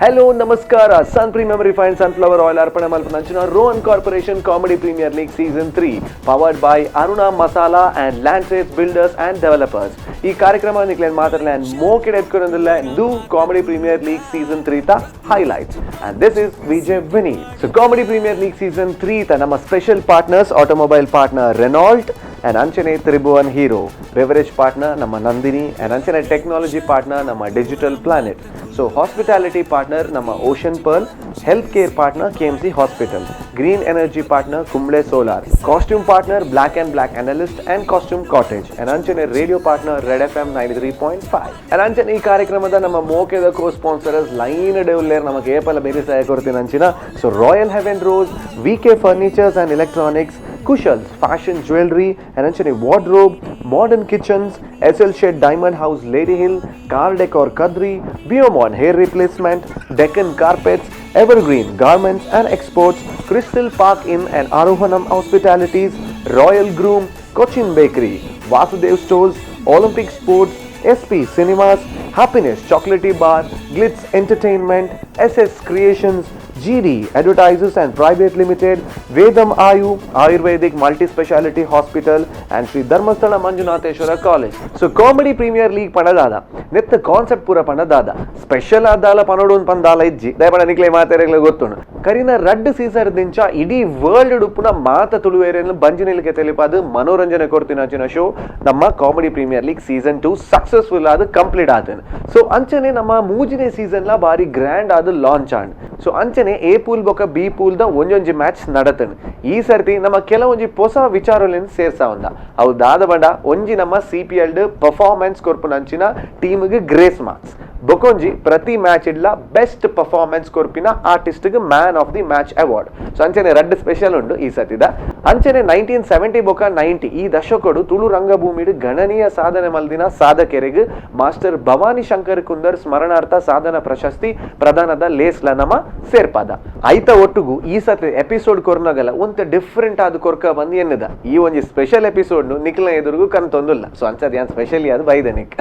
Hello ನಮಸ್ಕಾರ. Sun Premium Refined Sunflower Oil ಅರ್ಪಣೆ ಮಲ್ಪನಂಚಿನ Rohan Corporation Comedy Premier League Season 3, powered by Aruna Masala and Land Builders and Developers. ಈ ಕಾರ್ಯಕ್ರಮ ನಿಕ್ಲೇನ್ ಮಾತಾಡಲ ಮೋಕೆಡ್ ಎತ್ಕೊರೊಂದುಲ್ಲ ದು Comedy Premier League Season 3 ತ highlights, and this is Vijay Vineeth. So Comedy Premier League Season 3 ತ ನಮ್ಮ special partners, automobile partner Renault and ಅಂಚನೆ Tribhuvan hero, beverage partner ನಮ್ಮ Nandini and ಅಂಚನೆ technology partner ನಮ್ಮ digital planet, so hospitality partner ನಮ್ಮ ocean pearl, health care partner KMC Hospital, green energy partner Kumble Solar, costume partner Black and Black Analyst and Costume Cottage and ಅಂಚನೆ radio partner Red FM 93.5. And ಅಂಚನೆ ಈ ಕಾರ್ಯಕ್ರಮದ ನಮ್ಮ ಮೋಕೆದ co sponsors line ಡೆವ್ಲೇರ್ ನಮಗೆ ಏಪಲ ಬೇರೆ ಸಹಾಯ ಕೊಡ್ತೀನಿ ಅಂಚಿನ. So royal Heaven rose, V K furnitures and electronics, Kushal's fashion jewellery and ಅಂಚನೆ wardrobe, modern kitchens, S L shed diamond house lady hill, car decor Kadri, ಬಿಯೋಮಾನ್ hair replacement, Deccan carpets, evergreen garments and exports, crystal park in and Arohanam hospitalities, royal groom, Cochin bakery, Vasudev stores, Olympic sports, SP cinemas, happiness chocolatey bar, Glitz entertainment, S S creations, GD Advertisers and Private Limited, Vedam Ayu, Ayurvedic Multi-Speciality Hospital and Sri Dharmasthala Manjunatheshwara College. So Comedy Premier League ಪಣದಾದ ನೆತ್ತ concept ಪೂರ ಪಣದಾದ special ಆದಾಲ ಪನೋಡು ಪಂದಾಲ ಇಜ್ಜಿ ದಯಪಣ ನಿಕ್ಲೆ ಮಾತೆರೆಗ್ಲ ಗೊತ್ತುಂಡು. ಕರಿನ ರಡ್ಡ್ season ದಿಂಚ ಇಡೀ world ಉಪ್ಪುನ ಮಾತ ತುಳುವೇರೆನ್ ಬಂಜಿನಿಲ್ಕೆ ತೆಲಿಪಾದು ಮನೋರಂಜನೆ ಕೊಡ್ತಿನ ಅಂಚಿನ ಶೋ ನಮ್ಮ Comedy Premier League Season 2 successful ಆದ್ ಕಂಪ್ಲೀಟ್ ಆತನ. ಸೊ ಅಂಚನೆ ನಮ್ಮ ಮೂಜಿನೇ ಸೀಸನ್ ಲ ಬಾರಿ ಗ್ರ್ಯಾಂಡ್ ಆದ್ launch and. So ಅಂಚನೆ ಎ ಪೂಲ್ ಬೊಕ B pool the ಒಂಜೊಂಜಿ ಮ್ಯಾಚ್ ನಡತನ್. ಈ ಸರ್ತಿ ನಮ್ಮ ಕೆಲವೊಂಜಿ ಹೊಸ ವಿಚಾರಲೆನ್ ಸೇರ್ಸಾವಂದ. ಅವು ದಾದ ಬಂಡ, ಒಂಜಿ ನಮ್ಮ CPL performance ಕೊರ್ಪುನ ಅಂಚಿನ ಟೀಮ್ಗೆ ಗ್ರೇಸ್ ಮಾರ್ಕ್ಸ್, ಬೊಕೊಂಜಿ ಪ್ರತಿ ಮ್ಯಾಚ್ ಇಡ್ಲ ಬೆಸ್ಟ್ ಪರ್ಫಾರ್ಮೆನ್ಸ್ ಕೊರ್ಪಿನ artist man of the match award. So ಅಂಚನೆ ರಡ್ಡ್ ಸ್ಪೆಷಲ್ ಉಂಡು ಈ ಸತಿದ. ಅಂಚನೆ 1970 ಬೊಕ 90 ಈ ದಶಕಡು ತುಳು ರಂಗಭೂಮಿಡ್ ಗಣನೀಯ ಸಾಧನೆ ಮಲ್ದಿನ ಸಾಧಕೆರೆಗ್ ಮಾಸ್ಟರ್ ಭವಾನಿ ಶಂಕರ್ ಕುಂದರ್ ಸ್ಮರಣಾರ್ಥ ಸಾಧನ ಪ್ರಶಸ್ತಿ ಪ್ರದಾನದ ಲೇಸ್ಲ ನಮ ಸೇರ್ಪಾದ. ಐತ ಒಟ್ಟುಗು ಈ ಸತಿ ಎಪಿಸೋಡ್ ಕೊರ್ನಗಲ ಒಂತ ಡಿಫ್ರೆಂಟ್ ಆದ ಕೊರ್ಕ ಬಂದು ಎನ್ನದ ಈ ಒಂಜಿ ಸ್ಪೆಷಲ್ ಎಪಿಸೋಡ್ ನಿಕ್ಲ ಎದುರಿಗೂ ಕನ್ ತೊಂದುಲ್ಲ. ಸೊ ಅಂಚದ ಯಾನ್ ಸ್ಪೆಷಲಿ ಅದು ಬೈದೆ Nick.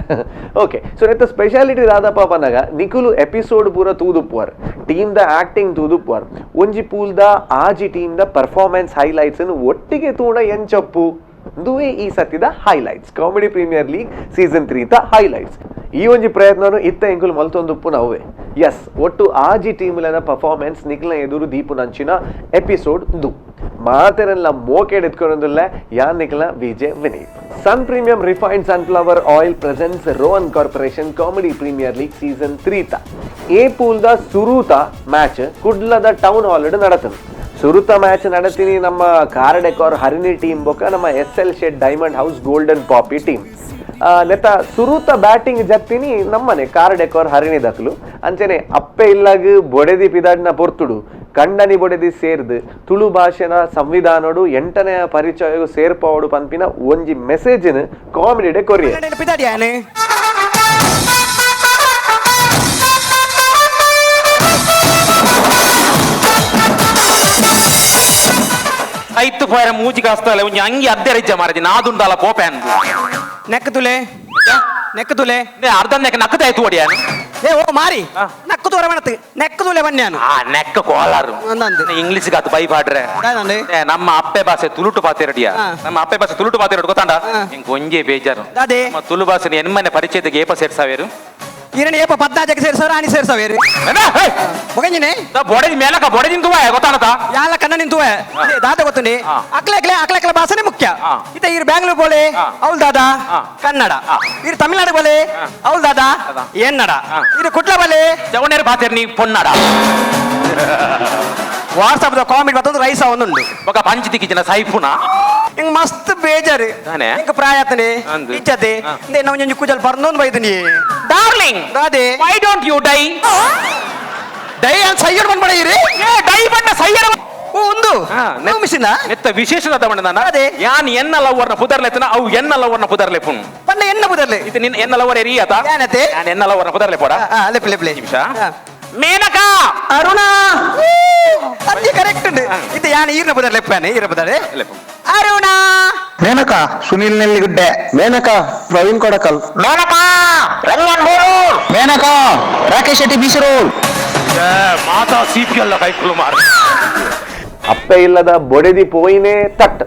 Okay, so ನೆತ್ತ ಸ್ಪೆಷಾಲಿಟಿ ದಾದಪ್ಪ ಪನ್ನಗ, ನಿಕುಲು ಎಪಿಸೋಡ್ ಪೂರ ತೂದುಪ್ಪುವರ್, team the acting ತೂದುಪ್ಪುವರ್. ಒಂಜಿ pool the Aji team the performance highlights ಒಟ್ಟಿಗೆ ತೂಣ ಎಂಚಪ್ಪು ದುವೆ ಈ ಸತಿದ highlights, Comedy Premier League Season 3 ತ ಹೈಲೈಟ್ಸ್. ಈ ಒಂಜಿ ಪ್ರಯತ್ನನು ಇತ್ತ ಎಂಕುಲು ಮಲ್ತೊಂದುಪ್ಪು ನವ್ವೆ. ಎಸ್, ಒಟ್ಟು ಆಜಿ ಟೀಮ್ಲನ ಪರ್ಫಾರ್ಮೆನ್ಸ್ ನಿಕ್ಲ ಎದುರು ದೀಪು ನಂಚಿನ ಎಪಿಸೋಡ್ ದು ಮಾತೆರೆಲ್ಲ ಮೋಕೆಡ್ ಎತ್ಕೊಂಡುಲ್ಲ ಯಾನ್ ನಿಕ್ಲ Vijay Vineeth. Sun Premium Refined Sunflower Oil presents Rohan Corporation Comedy Premier League Season 3 ತ A pool the ಸುರೂತ match ಕುಡ್ಲದ town hall ನಡತದೆ. ಸುರುತ ಮ್ಯಾಚ್ ನಡತೀನಿ ನಮ್ಮ car decor Harini team ಬೊಕ ನಮ್ಮ S L shed diamond house golden poppy team. ನೆತ್ತ ಸುರುತ batting ಜತ್ತಿನಿ ನಮ್ಮನೆ car decor Harini ದಕ್ಲು. ಅಂಚನೆ ಅಪ್ಪೆ ಇಲ್ಲಾಗ ಬೊಡೆದಿ ಪಿದಾಡ್ನ ಪೊರ್ತುಡು ಕಂಡನಿ ಬೊಡೆದಿ ಸೇರ್ದು ತುಳು ಭಾಷೆನ ಸಂವಿಧಾನೋಡು ಎಂಟನೆಯ ಪರಿಚಯ ಸೇರ್ಪಾವಡು ಪನ್ಪಿನ ಒಂಜಿ ಮೆಸೇಜ್ನ ಕಾಮಿಡಿಡೆ ಕೊರಿಯ. ಪಿದಾಡಿಯಾನೆ. ಐತು ಪೋಯರ ಮೂಜಿ ಕಾಸ್ತಲೆ ಒಂಜಿ ಅಂಗಿ ಅರ್ಧ ರಿಜ್ಜ ಮಾರಜಿ ನಾದುಂಡಾಲ ಪೋಪೆ ಅಂದು. ನೆಕ್ ತುಲೆ, ನೆಕ್ ತುಲೆ. ಅರ್ಧ ನೆಕ್ ನಕ್ಕದಾಯ್ತು ಒಡಿಯಾನು. ಏ ಓ ಮಾರಿ. ನಕ್ಕು ತೋರ ಬಣತ್ ನೆಕ್ ತುಲೆ ಬನ್ಯಾನು. ಆ ನೆಕ್ಕ ಕೋಲಾರು. ಅಂದಂದು. ಇಂಗ್ಲಿಷ್ ಗಾತು ಬೈ ಪಾಡ್ರೆ. ದಾದಂದೆ? ಏ, ನಮ್ಮ ಅಪ್ಪೆ ಭಾಷೆ ತುಳುಟು ಪಾತೆರಡಿಯ. ನಮ್ಮ ಅಪ್ಪೆ ಭಾಷೆ ತುಳುಟು ಪಾತೆರಡು ಗೊತ್ತಾಂಡ? ಇಂಕ್ ಒಂಜೇ ಬೇಜಾರು. ದಾದೆ? ನಮ್ಮ ತುಳು ಭಾಷೆ ಎನ್ಮನೆ ಪರಿಚಯದ ಏಪ ಸೇರ್ಸಾವೇರು? ಈರಣ ಏಪ 14ಕ್ಕೆ ಸೇರ್ಸವ್ರ ಆಣಿ ಸೇರ್ಸವೇರು. ಮೊಗಂಜಿನೆ. ಬೊಡೆದಿ ಮೇಲಕ ಬೊಡೆದಿನ ತುವ ಗೊತ್ತಾಣತ. ಯಾಲ ಕಣ್ಣ ನಿಂತುವೆ ದಾದ ಗೊತ್ತುಂಡಿ. ಅಕ್ಲೆ ಅಕ್ಲೆ ಅಕ್ಲೆ ಅಕ್ಲೆ ಭಾಷೆನೇ ಮುಖ್ಯ. ಇತ್ತ ಈರ್ ಬ್ಯಾಂಗ್ಳೂರ್ ಬೋಲೆ ಅವಲ್ ದಾದಾ? ಕನ್ನಡ. ಈರ್ ತಮಿಳ್ನಾಡು ಬೋಲೆ ಅವಲ್ ದಾದಾ? ಎನ್ನಡ. ಇರು ಕುಟ್ಲ ಬೋಲೆ ಜವನೇರು ಪಾತೆರ್ ನೀ ಪೊನ್ನಡ. ವಾಟ್ಸಪ್ ಕಾಮಿಡಿ ಮತ್ತೊಂದು ರೈಸ ಒಂದುಂಡು. ಬೊಕ ಪಂಚ್ ದಿಕ್ಕಿಜಿನ ಸೈಫುನ. ಇಂಗ್ ಮಸ್ತ್ ಬೇಜಾರು. ದಾನೆ? ಇಂಕ್ ಪ್ರಾಯತನೆ. ಅಂದು. ಇಚ್ಚತೆ. ಇಂದೆ ನಾವು ಒಂಜಿ ಕುಜಲ್ ಪರ್ನೊಂದು ಬೈದನಿ. Darling. ದಾದೆ? Why don't you dye? Dye ಅಂತ ಸೈಯಡ್ ಬಂದ್ಬಿಡ. ಏ, ಡೈ ಬಣ್ಣ ಸೈಯರ್. ಓ ಒಂದು ಮಿಷಿನ. ನೆತ್ತ ವಿಶೇಷದ ಬಣ್ಣ ನಾನು. ಅದೇ. ಯಾನ್ ಎನ್ನ ಲವ್ವರ್ನ ಪುದರ್ಲೆತ್ತನ ಅವು ಎನ್ನ ಲವ್ವರ್ನ ಪುದರ್ಲೆಪುನ್. ಪಂಡ ಎನ್ನ ಬುದರ್ಲೆ. ಇದು ನಿನ್ನ ಎನ್ನ ಲವ್ವರ್ ಎರಿ ಆತ. ಯಾನತೆ? ಯಾನ್ ಎನ್ನ ಲವ್ವರ್ನ ಪುದರ್ಲೆ ಪೋಡ. ಲೆಪ್ ಲೆಪ್ ನಿಮಿಷ. ಮೇನಕಾ. ಅರುಣಾ, ಅದೇ ಕರೆಕ್ಟ್ ಉಂಟು. ಇದು ಯಾನ್ ಈರ್ನ ಬುದರ್ ಲೆಪ್ಪಾನೆ, ಈರ್ನ ಬುದರ್. ಲೆಪ್ಪು. Aruna. Menaka, Sunil Nelligudde. Menaka, Praveen Kodakal. Menaka, Rangan. Menaka. Rakesh Shetty busy roll. ಮಾತಾ ಸಿಪಿಎಲ್ ಕೈಕುಲು ಮಾರ. ಅಪ್ಪೆ ಇಲ್ಲದ ಬೊಡೆದಿ ಪೋಯಿನೇ ತಟ್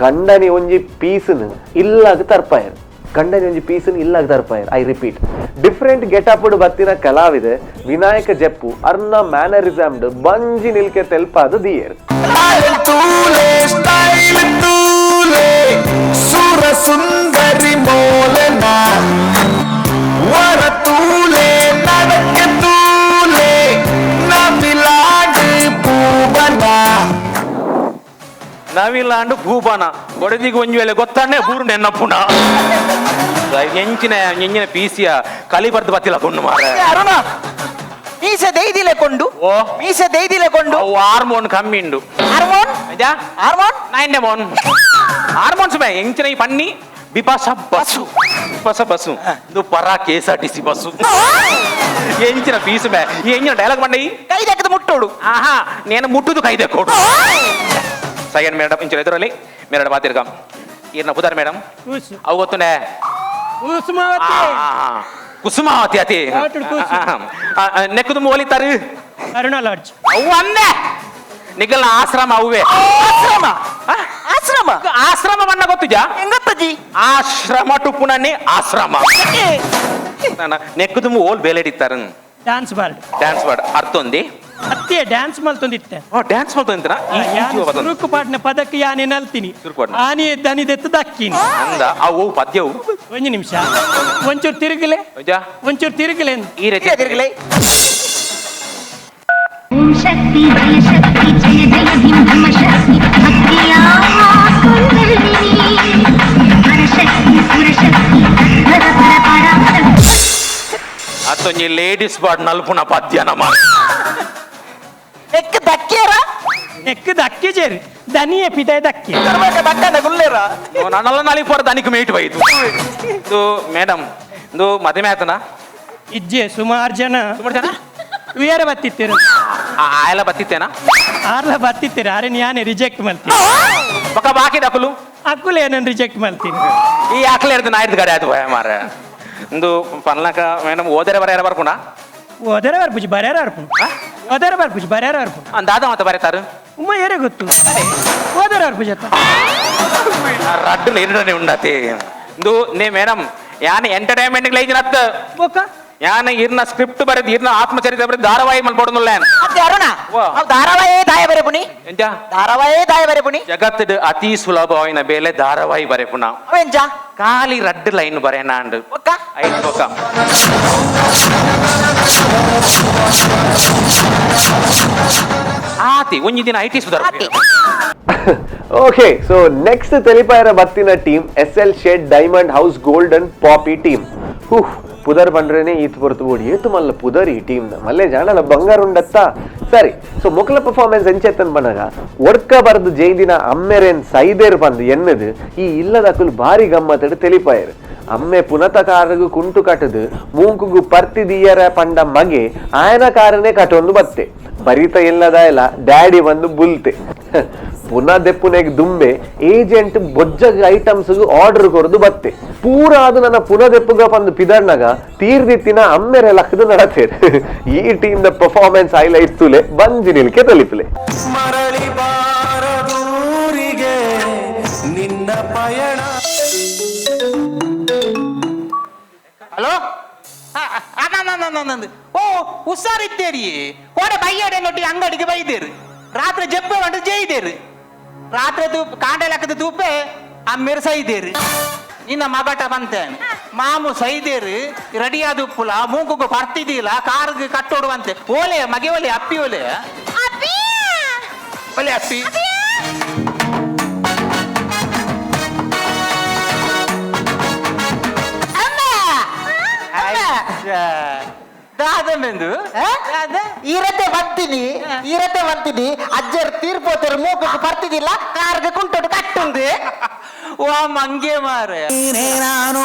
ಕಂಡನಿ ಒಂಜಿ ಪೀಸ್ನು ಇಲ್ಲಾಗ ತರ್ಪಾಯರ್, ಕಂಡನಿ ಒಂಜಿ ಪೀಸ್ನು ಇಲ್ಲಾಗ ತರ್ಪಾಯರ್. I repeat, different getup ಬತ್ತಿನ ಕಲಾವಿದೆ ವಿನಾಯಕ ಜಪ್ಪು ಅರ್ನ ಮ್ಯಾನರಿಸಮ್ಡ್ ಬಂಜಿ ನಿಲ್ಕೆ ತೆಲ್ಪಾದ ದಿಯೇರ್. ಸುರ ಸುಂದರಿ ಮೋಲನ ವರ ತೂಲೆ ನಡಕ್ಕೆ ತೂಲೆ ನವಿಲಾಡು ಪೂಬನ. ನವಿಲಾಂಡು ಭೂಬಾನ ಬೊಡದಿಗೆ ಒಂಜಿ ವೇಳೆ ಗೊತ್ತಾನೆ ಬೂರು ನೆನ್ನಪ್ಪುನ ಎಂಚಿನ ಎಂಜಿನ ಪೀಸಿಯ ಕಲಿ ಬರ್ದು ಬತ್ತಿಲ್ಲ ಕೊಂಡು ಮಾರ. ಅರುಣ ಮೀಸೆ ದೈದಿಲೆ ಕೊಂಡು. ಓ. ಮೀಸೆ ದೈದಿಲೆ ಕೊಂಡು. ಅವು ಹಾರ್ಮೋನ್ ಕಮ್ಮಿ ಉಂಡು. ಹಾರ್ಮೋನ್? ನಿಜ? ಹಾರ್ಮೋನ್. ನೈನ್ ಮೋನ್ ಹಾರ್ಮೋನ್ಸ್ ಮೇ ಎಂಚಿನ ಈ ಪನ್ನಿ ಬಿಪಾಸ ಬಸ್ಸು, ಬಿಪಾಸ ಬಸ್ಸು ಇದು ಪರ K S R T C bus. ಎಂಚಿನ ಪೀಸ್ ಮೇ ಎಂಚಿನ ಡೈಲಾಗ್ ಬಂಡೈ. ಕೈ ದಕ್ಕದ ಮುಟ್ಟೋಡು. ಆಹಾ, నేను ಮುಟ್ಟುದು ಕೈದೆ ಕೊಡು. ಸೈಯನ್ ಮೇಡಮ್ ಇಂಚಿನ ಎದುರಲ್ಲಿ ಮೇಡಮ್ ಮಾತಿರ್ಕಂ ಈರ್ನ ಪುದಾರ್ ಮೇಡಮ್ ಅವು ಗೊತ್ತುನೆ. ಕುಸುಮಾವತಿ. ಕುಸುಮಾವತಿ ಅತಿ ನೆಕ್ಕದು ಮೋಲಿತಾರು. ಅರುಣ ಲಾಡ್ಜ್. ಅವು ಅಂದೆ ನಿಗಲ್ನ ಆಶ್ರಮ ಅವುವೆ. ಆಶ್ರಮ? ಆಶ್ರಮ? ಆಶ್ರಮ ಬಣ್ಣ ಗೊತ್ತುಜಾ? ಹೆಂಗೊತ್ತಜಿ? ಆಶ್ರಮ ಟುಪ್ಪುನನ್ನೇ ಆಶ್ರಮ ನೆಕ್ಕದು ಓಲ್ ಬೇಲೆಡಿತ್ತಾರ. Dance board. Dance ಬಾರ್ಡ್ ಅರ್ಥ ఉంది. ಅತ್ತೆ ಡ್ಯಾನ್ಸ್ ಮಲ್ತೊಂದಿತ್ತೆ. ಓ ಡ್ಯಾನ್ಸ್ ಮಾಡ್ತಂತೀರಾ? ಸುರುಕು ಪಾಟ್ನ ಪದಕ್ಕೆ ಯಾನೆ ನಲ್ತೀನಿ. ಸುರುಕು ಪಾಟ್ನ. ಆನೆ ದನಿದೆತ್ತು ದಕ್ಕಿನಿ. ಅಂದ ಅವು ಪದ್ಯವು. ಒಂದು ನಿಮಿಷ, ಒಂಚೂರು ತಿರುಗಲೆ. ನಿಜ? ಒಂಚೂರು ತಿರುಗಲೆ. ಈ ರೀತಿ ತಿರುಗಲೆ. ಓಂ ಶಕ್ತಿ ಜಯ ಶಕ್ತಿ ಜಯ ಜಯ ಭೀಮ ಧರ್ಮ ಶಕ್ತಿ ಭಕ್ತಿಯ ಕುಂಡಲಿನಿ ಪರಶಕ್ತಿ ಸುರಶಕ್ತಿ ಪರ ಪರ ಪರ. ಅತ್ತೊಂಜಿ ಲೇಡೀಸ್ ಬಾರ್ಡ್ ನಲ್ಪುನ ಪದ್ಯ ನಮ್ಮ. ಎಕ್ಕ ದಕ್ಕಿಯರ. ನೆಕ್ ದಕ್ಕಿ ಜೇರಿ ದನಿಯ ಪಿದಾಯ ದಕ್ಕಿ. ದಕ್ಕನ ಗುಲ್ಲೇರ. ನನ್ನಲ್ಲ ನಾಲಿಗೆ ಪೋರ ದನಿಕ್ ಮೇಟ್ ಹೋಯ್ತು ಇದು ಮೇಡಮ್ ಇದು ಮದುವೆ ಆತನ. ಇಜ್ಜೆ ಸುಮಾರು ಜನ. ಸುಮಾರು ಜನ ಉಯ್ಯಾರ ಬತ್ತಿತ್ತೀರು. ಆಯಲ ಬತ್ತಿತ್ತೇನಾ? ಆರ್ಲ ಬತ್ತಿತ್ತೀರ, ಆರೆ ಯಾನೆ ರಿಜೆಕ್ಟ್ ಮಲ್ತೀನಿ. ಪಕ್ಕ ಬಾಕಿ ದಕಲು. ಅಕ್ಕುಲೆ ಏನನ್ನು ರಿಜೆಕ್ಟ್ ಮಲ್ತೀನಿ. ಈ ಆಕಲೆ ಇರ್ದು ನಾಯ್ದು ಗಡೆ ಆಯ್ತು ಭಯ ಮಾರ. ಇಂದು ಪನ್ಲಕ ಮೇಡಮ್ ಓದರೆ ಬರ ಯಾರ ಬರ್ಪುಣ? ಓದರ ಬರ್ಪುಜಿ ಬರ್ಯಾರ ಬರ್ಪುಂಡು. ಓದರ ಬರ್ಪುಜಿ ಬರ್ಯಾರ ಬರ್ಪುಂಡು. ದಾದಾ ಮತ್ತೆ ಬರೀತಾರು. ಉಮ್ಮ ಏರೆ ಗೊತ್ತು ಓದರ ಬರ್ಪುಜಿ ಅತ್ತ. ರಡ್ಡು ಎರಡನೇ ಉಂಡತಿ ಇಂದು ನೇ ಮೇಡಮ್ ಯಾನ್ ಎಂಟರ್ಟೈನ್ಮೆಂಟ್ ಲೈಜಿನತ್ತ. ಬೊಕ್ಕ ಯಾನ್ ಇರ್ನ ಸ್ಕ್ರಿಪ್ಟ್ ಬರೆದು ಇರ್ನ ಆತ್ಮಚರಿತ್ರೆ ಬರೆದು ಧಾರಾವಾಹಿ ಮಲ್ಪೊಡೊಂದುಲ್ಲ. ಅತ್ತೆ ಅರುಣ. ವಾ. ಅವು ಧಾರಾವಾಹಿ ದಾಯ ಬರೆಪುನಿ. ಎಂಚ? ಧಾರಾವಾಹಿ ದಾಯ ಬರೆಪುನಿ. ಜಗತ್ತದ ಅತಿ ಸುಲಭವಾಯಿನ ಬೇಲೆ ಧಾರಾವಾಹಿ ಬರೆಪುನ. ಅವೆಂಚ? ಖಾಲಿ ರಡ್ಡು ಲೈನ್ ಬರೆನಾಂಡು. ಬೊಕ್ಕ ಐದು ಬೊಕ್ಕ ಆತಿ ಒಂಜಿ ದಿನ IT ಸುಧಾರ. ಆತಿ. Okay, so next ತೆಲಿಪಾಯರ ಬತ್ತಿನ team S L Shet diamond house golden poppy team. ಹೂಹ್ ಪುದರ್ ಬಂಡ್ರೇನೆ ಈತ್ ಪೊರ್ತು ಬೋಡಿ ಏತು ಮಲ್ಲ ಪುದರ್ ಈ ಟೀಮ್ ಮಲ್ಲೆ ಜಾಣಲ ಬಂಗಾರ ಉಂಡತ್ತ. ಸರಿ, ಸೊ ಮೊಕಲ ಪರ್ಫಾರ್ಮೆನ್ಸ್ ಎಂಚೆತ್ತನ್ ಬನ್ನಗ ಒಡ್ಕ ಬರ್ದು ಜೈದಿನ ಅಮ್ಮೆರೇನ್ ಸೈದೇರ್ ಬಂದು ಎನ್ನದು ಈ ಇಲ್ಲದಕುಲು ಭಾರಿ ಗಮ್ಮತ್ತಡು ತೆಲಿಪಾಯರು. ಅಮ್ಮೆ ಪುನತ ಕಾರಗು ಕುಂಟು ಕಟ್ಟದು ಮೂಂಕುಗು ಪರ್ತಿ ದೀಯರ ಪಂಡ ಮಗೆ ಆಯನ ಕಾರನೆ ಕಟೊಂದು ಬತ್ತೆ ಬರೀತ ಇಲ್ಲದ ಇಲ್ಲ ಡ್ಯಾಡಿ ಬಂದು ಬುಲ್ತೆ. ಪುನಃ ದೆಪ್ಪುನೆಗ್ ದುಂಬೆ ಏಜೆಂಟ್ ಬೊಜ್ಜಗ್ ಐಟಮ್ಸ್ ಆರ್ಡರ್ ಕೊರದು ಬತ್ತೆ ಪೂರ ಅದು ನನ್ನ ಪುನಃ ದೆಪ್ಪುಗ ಬಂದು ಪಿದರ್ನಗ ತೀರ್ದಿತ್ತಿನ ಅಮ್ಮೆರೆ ಲಕ್ಕದು ನಡತೇರು. ಈ team the performance highlight ತುಲೆ ಬಂಜಿ ನಿಲ್ಕೆ ತಲಿಪುಲೆ. ಮರಳಿ ಬಾರದೂರಿಗೆ ನಿನ್ನ ಪಯಣ. ಹಲೋ, ಓ ಹುಷಾರಿದ್ದೇರಿ. ಕೋಡೆ ಬೈಯಡೆ ನೊಟ್ಟಿ ಅಂಗಡಿಗೆ ಬೈದೇರು. ರಾತ್ರಿ ಜಪ್ಪೆ ಬಂದು ಜೈದೇರು. ರಾತ್ರಿ ತೂಪ್ ಕಾಂಡೆ ಲೆಕ್ಕದ ತೂಪೆ ಅಮ್ಮೇರು ಸೈದೇರು. ನಿನ್ನ ಮಗಟ ಬಂತೇನೆ ಮಾಮು ಸೈದೇರು ರೆಡಿ ಆದ ಉಪ್ಪುಲ ಮೂಕುಗು ಬರ್ತಿದ್ದಿಲ್ಲ ಕಾರ್ಗೆ ಕಟ್ಟೋಡುವಂತೆ ಓಲೆ ಮಗೆ ಓಲೆ ಅಪ್ಪಿ ಓಲೆ ಒಲೆ ಅಪ್ಪಿ. ದಾದ ಈರತೆ ಬಂತೀನಿ, ಈರತೆ ಬಂತೀನಿ. ಅಜ್ಜರ್ ತೀರ್ಪೋತರು ಮೂಕಕ್ಕೆ ಬರ್ತಿದ್ದಿಲ್ಲ ಕಾರ್ಗೆ ಕುಂಟೋಡು ಕಟ್ಟುಂದು. ವಾ ಮಂಗೆ ಮಾರೆ. ನಾನು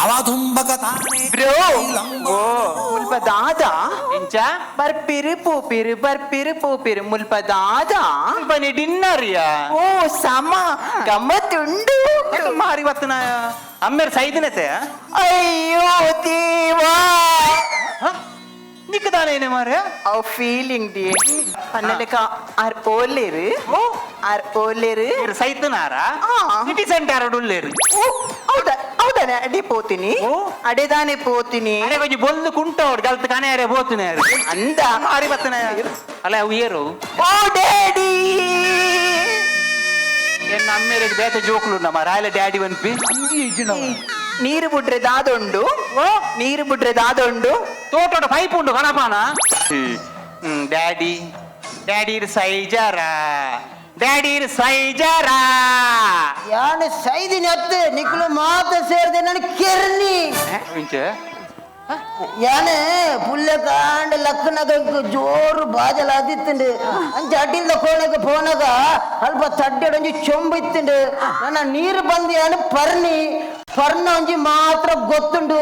ಅವಧುಂಬಕ ತಾನೇ. ಬ್ರೋ, ಮುಲ್ಪ ದಾದ? ಎಂಚ? ಬರ್ಪಿರು ಪೂಪಿರು ಬರ್ಪಿರು ಪೂಪಿರು ಮುಲ್ಪ ದಾದ? ಬನ್ನಿ ಡಿನ್ನರ್ ಯಾ. ಓ ಸಮ ಗಮ್ಮತ್ತುಂಡು. ಮಾರಿ ಬತ್ತನ ಅಮ್ಮೇರ್ ಸೈದಿನತೆ. ಅಯ್ಯೋ ದೇವಾ. ಏನು ಮಾರೆ ಅವ್ ಫೀಲಿಂಗ್ ಡಿ ಪನ್ನಲೆಕ ಆರ್ ಓಲೇರು ಆರ್ ಓಲೇರು ಸೈತನಾರ ಸಿಟಿ ಸೆಂಟರ್ ಉಳ್ಳೇರು. ಹೌದಾ ಹೌದಾನೆ ಅಡಿ ಪೋತೀನಿ ಅಡೆದಾನೆ ಪೋತೀನಿ. ಅರೆ ಕೊಂಚ ಬೊಲ್ದು ಕುಂಟ ಅವ್ರು ಗಲ್ತ್ ಕನೆ ಅರೆ ಪೋತಿನಿ ಅಂದ ಮಾರಿ ಬತ್ತನೆ ಅಲ್ಲ ಅವು ಏರು. ಓ ಡ್ಯಾಡಿ ಎನ್ನ ಅಮ್ಮೇರಿಗೆ ಬೇತೆ ಜೋಕ್ಲು ನಮ್ಮ ರಾಯಲ ಡ್ಯಾಡಿ ಒನ್ಪಿ. ನೀರು ಬುಡ್ರೆ ದಾದೊಂಡು ನೀರು ಬುಡ್ರೆ ದಾದೊಂಡು ತೋಟೋಟ ಪೈಪ್ ಉಂಡು ಗಣಪಾನ. ಡ್ಯಾಡಿ ಡ್ಯಾಡಿ ಸೈಜಾರ ಡ್ಯಾಡಿ ಸೈಜಾರ ಯಾನು ಸೈದಿನಿ ಅತ್ತು ನಿಕ್ಲು ಮಾತ ಸೇರಿದೆ ನಾನು ಕೆರ್ನಿ ಯಾನೆ ಪುಲ್ಲೆ ಕಾಂಡ ಲಕ್ಕನಗ ಜೋರು ಬಾಜಲ ಅದಿತ್ತುಂಡು ಅಂಚ ಅಡ್ಡಿಂದ ಕೋಣಗ ಪೋನಗ ಅಲ್ಪ ತಡ್ಡೆಡೊಂಜಿ ಚೊಂಬು ಇತ್ತುಂಡು ನನ್ನ ನೀರು ಬಂದು ಯಾನು ಪರ್ನಿ ಪರ್ನ ಒಂಜಿ ಮಾತ್ರ ಗೊತ್ತುಂಡು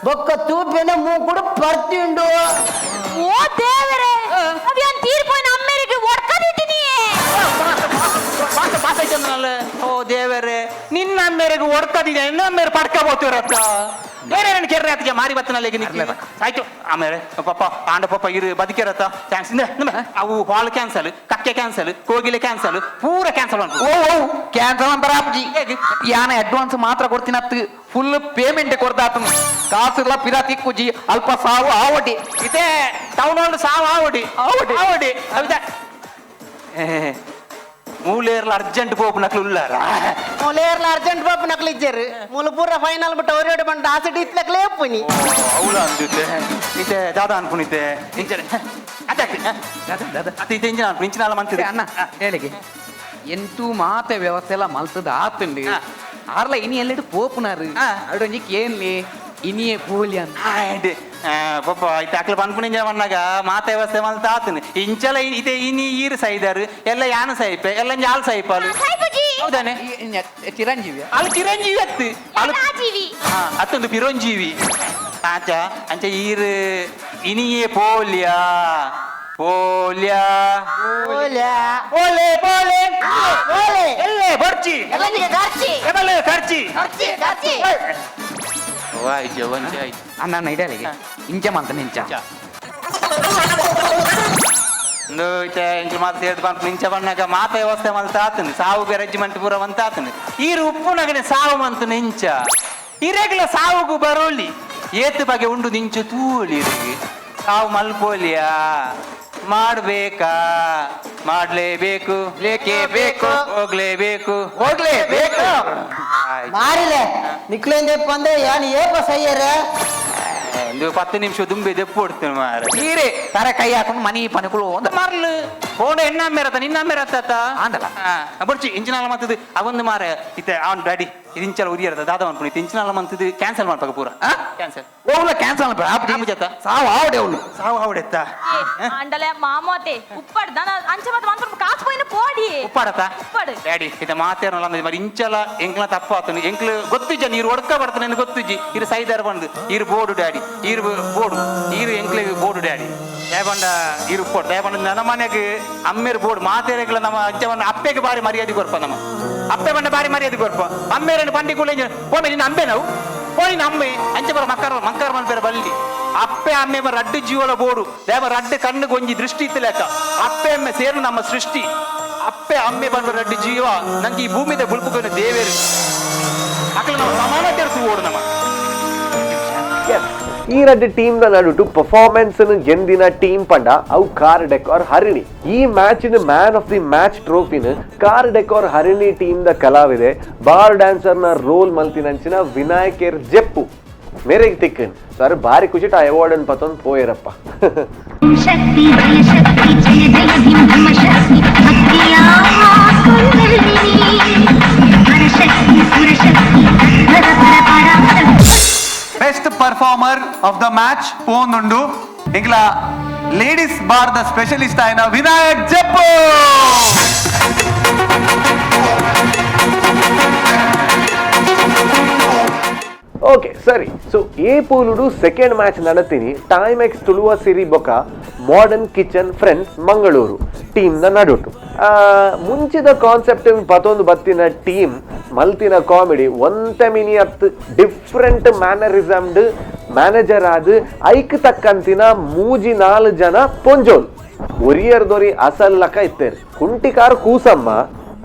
ಬೊಕ್ಕ ತೂಪೆನ ಮೂಕುಡು ಪರ್ತಿಂಡು. ಓ ದೇವರೇ ಅವ್ಯಾನ್ ತೀರ್ಪೋಯ್ನ ಅಮ್ಮೇರಿಗೆ ಒಡ್ಕದಿದ್ದೀನಿ. ಓ ದೇವರೇ ನಿನ್ನ ಅಮ್ಮೇರಿಗೆ ಒಡ್ಕದಿದೆ ನಿನ್ನ ಅಮ್ಮೇರು ಪಡ್ಕ ಹೋಗ್ತಿರತ್ತ ಬೇರೆ ನನ್ನ ಕೆರ್ರೆ ಆತಿಗೆ ಮಾರಿ ಬತ್ತನಲ್ಲಿ ಆಯ್ತು. ಆಮೇಲೆ ಪಪ್ಪ ಆಂಡ ಪಪ್ಪ ಇರು ಬದುಕಿರತ್ತ thanks. ಅವು ಹಾಲ್ ಕ್ಯಾನ್ಸಲ್ ಕಕ್ಕೆ ಕ್ಯಾನ್ಸಲ್ ಕೋಗಿಲೆ ಕ್ಯಾನ್ಸಲ್ ಪೂರ ಕ್ಯಾನ್ಸಲ್. ಓ ಓ ಕ್ಯಾನ್ಸಲ್ ಅಂತಾರ ಅಪ್ಜಿ ಯಾನ ಅಡ್ವಾನ್ಸ್ ಮಾತ್ರ ಕೊಡ್ತೀನಿ ಅತ್ತು ಫುಲ್ ಪೇಮೆಂಟ್ ಕೊಡ್ದಾತನು ಕಾಸುಲ್ಲ ಪಿರಾ ತಿಕ್ಕುಜಿ ಅಲ್ಪ ಸಾವು ಆವಟಿ ಇದೇ ಟೌನ್ ಹಾಲ್ ಸಾವು ಆವಡಿ ಆವಡಿ ಆವಡಿ ಅವಿದ ಮೂಲೇರ್ಲ ಅರ್ಜೆಂಟ್ ಪೋಪು ನಕ್ಲು ಉಲ್ಲಾರ ಮೂಲೇರ್ಲ ಅರ್ಜೆಂಟ್ ಪಾಪ ನಕ್ಲು ಇಜ್ಜರು ಮೂಲ ಪೂರ ಫೈನಲ್ ಬಿಟ್ಟು ಅವ್ರೇಡು ಬಂಡ ಆಸಿಡ್ ಇತ್ಲಕ್ಲೇ ಪುನಿ. అవులా ಅಂದಿದ್ದೆ ಇತ್ತೆ ದಾದಾ ಅನ್ಕುನಿದ್ದೆ ಇಂಚನೆ ಅತ್ತೆ ಇತ್ತೆ ಇಂಜಿನ ಅನ್ಕು ಇಂಚಿನ ಮಂತಿದೆ ಅಣ್ಣ ಹೇಳಿಗೆ ಎಂತೂ ಮಾತೆ ವ್ಯವಸ್ಥೆ ಎಲ್ಲ ಮಲ್ತದ ಆತುಂಡು ಆರ್ಲ ಇನಿ ಎಲ್ಲೆಡು ಪೋಪುನಾರು ಅಡೊಂಜಿ ಕೇನ್ಲಿ ಇನಿಯೇ ಪೋಲಿ ಅಂತ ಪಪ್ಪ ಇತ್ತೆ ಅಕ್ಲ ಪನ್ಪುನಿಂಜ ಮಣ್ಣಾಗ ಮಾತೆ ವ್ಯವಸ್ಥೆ ಮಲ್ತ ಆತನು ಇಂಚಲ ಇತ್ತೆ ಇನಿ ಈರು ಸೈದಾರು ಎಲ್ಲ ಯಾನು ಸೈಪೆ ಎಲ್ಲ ಜಾಲ್ ಸೈಪಾಲು ಹೌದಾನೆ ಚಿರಂಜೀವಿ ಅಲ್ಲಿ ಚಿರಂಜೀವಿ ಅತ್ತು ಅತ್ತೊಂದು ಪಿರಂಜೀವಿ ಆಚ ಅಂಚ ಈರು ಇನಿಯೇ ಪೋಲ್ಯಾ ಪೋಲ್ಯಾ ಪೋಲ್ಯಾ ಪೋಲೆ ಪೋಲೆ ಪೋಲೆ ಎಲ್ಲೆ ಬರ್ಚಿ ಎಲ್ಲನಿಗೆ ಖರ್ಚಿ ಎಬಲೆ ಖರ್ಚಿ ಖರ್ಚಿ ಖರ್ಚಿ ಆಯ್ತು ಒಂಚೆ ಆಯ್ತು ಅಣ್ಣ ಅಣ್ಣ ಇಡಲಿಗೆ ಇಂಚ ಮಂತ ನಿಂಚ ಇಂಚ ಮಾತು ಸೇರ್ದು ಬಂತು ನಿಂಚ ಬಣ್ಣಗ ಮಾತ ವ್ಯವಸ್ಥೆ ಮಲ್ತ ಆತನು ಸಾವು ಅರೇಂಜ್ಮೆಂಟ್ ಪೂರ ಮಂತ ಆತನು ಈರು ಉಪ್ಪುನಗನೆ ಸಾವು ಮಂತು ನಿಂಚ ಇರೆಗ್ಲ ಸಾವುಗು ಬರೋಲಿ ಏತು ಬಗೆ ಉಂಡು ನಿಂಚು ತೂಲಿ ಇರಿಗೆ ಸಾವು ಮಲ್ಪೋಲಿಯಾ ಮಾಡ್ಬೇಕಾ ಮಾಡ್ಲೇಬೇಕು ಬೇಕೇ ಬೇಕು ಹೋಗ್ಲೇಬೇಕು ಹೋಗ್ಲೇಬೇಕು ಮಾರಿಲೆ ನಿಕ್ಲೇಂದೆಪ್ಪ ಅಂದ್ರೆ ಯಾನು ಏಪ ಸೈಯರ ಒಂದು 10 ನಿಮಿಷ ದುಂಬೆ ದೆಪ್ಪು ಹೊಡ್ತೇನೆ ಮಾರ ನೀರೇ ತರ ಕೈ ಹಾಕೊಂಡು ಮನಿ ಪನಿಕುಳು ಒಂದು ಮಾರ್ಲು ಫೋನ್ ಎನ್ನ ಮೇರತ್ತ ನಿನ್ನ ಮೇರತ್ತ ಆಂಡಲ ಬಡ್ಚಿ ಇಂಚಿನಾಲ ಮಂತದ್ದು ಅವೊಂದು ಮಾರ ಇತ್ತೆ ಅವನ್ ಡ್ಯಾಡಿ ಇದು ಇಂಚಲ ಉರಿಯರ್ತ ದಾದ ಅನ್ಕೊಂಡು ಇತ್ತೆ ಇಂಚಿನಾಲ ಮಂತದ್ದು ಕ್ಯಾನ್ಸಲ್ ಮಾಡ್ಬೇಕು ಪೂರ ಕ್ಯಾನ್ಸಲ್ ಓವ್ಲ ಕ್ಯಾನ್ಸಲ್ ಆಪುಜತ್ತ ಸಾವು ಆವಡೆ ಅವಳು ಸಾವು ಆವಡೆತ್ತ ಅಂಡಲೆ ಮಾಮೋತೆ ಉಪ್ಪಾಡು ದಾನ ಅಂಚ ಮಾತ್ರ ಮಂತ್ರ ಕಾಸು ಪೋಯಿನ ಪೋಡಿ ಉಪ್ಪಾಡತ್ತ ಉಪ್ಪಾಡು ಡ್ಯಾಡಿ ಇತ್ತೆ ಮಾತೇನಲ್ಲ ಅಂದ್ರೆ మరి ಇಂಚಲ ಎಂಕ್ಲ ತಪ್ಪ ಆತನು ಎಂಕ್ಲ ಗೊತ್ತಿಜ್ಜ ನೀರು ಒಡ್ಕ ಬರ್ತಾನೆ ಗೊತ್ತಿಜ್ಜಿ ಇರು ಸೈದಾರ ಬಂದು ಇರು ಬೋಡು ಡ್ಯಾಡಿ ಇರು ಬೋಡು ಇರು ಎಂಕ್ಲೆ ಬೋಡು ಡ್ಯಾಡಿ ದಯಪಂಡ ಇರು ಪೋಡು ದಯಪಂಡ ನನ್ನ ಮನೆಗೆ ಅಮ್ಮೇರು ಬೋಡು ಮಾತೇರೆಗ್ಲ ನಮ್ಮ ಅಜ್ಜವನ್ನ ಅಪ್ಪೆಗೆ ಬಾರಿ ಮರ್ಯಾದೆ ಕೊರ್ಪ ನಮ್ಮ ಅಪ್ಪೆ ಬಂಡ ಬಾರಿ ಮರ್ಯಾದೆ ಕೊರ್ಪ ಅಮ್ಮೇರನ್ನು ಬಂಡಿ ಕೂಡ ಪೋಮೆ ನಿನ್ನ ಅಂಬೆ ನಾವು ಪೋಯಿನ ಅಮ್ಮೆ ಅಂಚೆ ಬರ ಮಕ್ಕರ ಮಕ್ಕರ ಮನ್ಪೇರ ಬಲ್ಲಿ ಅಪ್ಪೆ ಅಮ್ಮೆ ಬರ ರಡ್ಡು ಜೀವಲ ಬೋಡು ದೇವ ರಡ್ಡು ಕಣ್ಣು ಗೊಂಜಿ ದೃಷ್ಟಿ ಇತ್ತು ಲೆಕ್ಕ ಅಪ್ಪೆ ಅಮ್ಮೆ ಸೇರು ನಮ್ಮ ಸೃಷ್ಟಿ ಅಪ್ಪೆ ಅಮ್ಮೆ ಬಂದ ರಡ್ಡು ಜೀವ ನಂಗೆ ಈ ಭೂಮಿದ ಬುಲ್ಪುಕೊಂಡು ದೇವೇರು ಅಕ್ಕಲ ನಾವು ಸಮಾನತೆ ಓಡು ನಮ್ಮ. ಈ ರಡ್ಡು ಟೀಮ್ ನ ನಡುಟು ಪರ್ಫಾರ್ಮೆನ್ಸ್ ಗೆಂದಿನ ಟೀಮ್ ಪಂಡ ಅವು ಕಾರ್ ಡೆಕೋರ್ ಹರಿಣಿ. ಈ ಮ್ಯಾಚಿನ man of the match ಟ್ರೋಫಿನ car decor Harini team the ಕಲಾವಿದೆ bar dancer ನ ರೋಲ್ ಮಲ್ತಿನಂಚಿನ ವಿನಾಯಕೇರ್ ಜೆಪ್ಪು ಮೇರೆಗೆ ತಿಕ್ಕನ್ ಸರ್ ಭಾರಿ ಖುಷಿ ಆ ಅವಾರ್ಡ್ ಅನ್ನು ಪತ್ತೊಂದು ಪೋಯರಪ್ಪ. ಶಕ್ತಿ ಜಯ ಶಕ್ತಿ ಜಯ ಜಯ ಭೀಮ್ ಧರ್ಮ ಶಕ್ತಿ ಭಕ್ತಿಯ ಪರಶಕ್ತಿ ಸುರಶಕ್ತಿ ಪರ ಪರ ಪರ best performer of the match ಪೋಂದುಂಡು ಇಂಗ್ಲ ladies bar the specialist ಆಯ್ನ Vinayak ಜಪ್ಪು. Okay ಸರಿ, ಸೊ ಎ ಪೂಲುಡು ಸೆಕೆಂಡ್ ಮ್ಯಾಚ್ ನಡತೀನಿ ಟೈಮ್ ಎಕ್ಸ್ ತುಳುವ ಸಿರಿ ಬೊಕ modern kitchen friends Mangaluru ಟೀಮ್ನ ನಡುಟು. ಮುಂಚಿದ ಕಾನ್ಸೆಪ್ಟ್ ಪತೊಂದು ಬತ್ತಿನ ಟೀಮ್ ಮಲ್ತಿನ ಕಾಮಿಡಿ ಒಂತೆ ಮಿನಿ ಅತ್ ಡಿಫ್ರೆಂಟ್ ಮ್ಯಾನರಿಸಮ್ಡ್ ಮ್ಯಾನೇಜರ್ ಆದ್ ಐಕ್ ತಕ್ಕಂತಿನ ಮೂಜಿ ನಾಲ್ ಜನ ಪೊಂಜೋಲ್ ಒರಿಯರ್ ದೊರಿ ಅಸಲ್ಲಕ ಇತ್ತೇರು ಕುಂಟಿಕಾರ್ ಕೂಸಮ್ಮ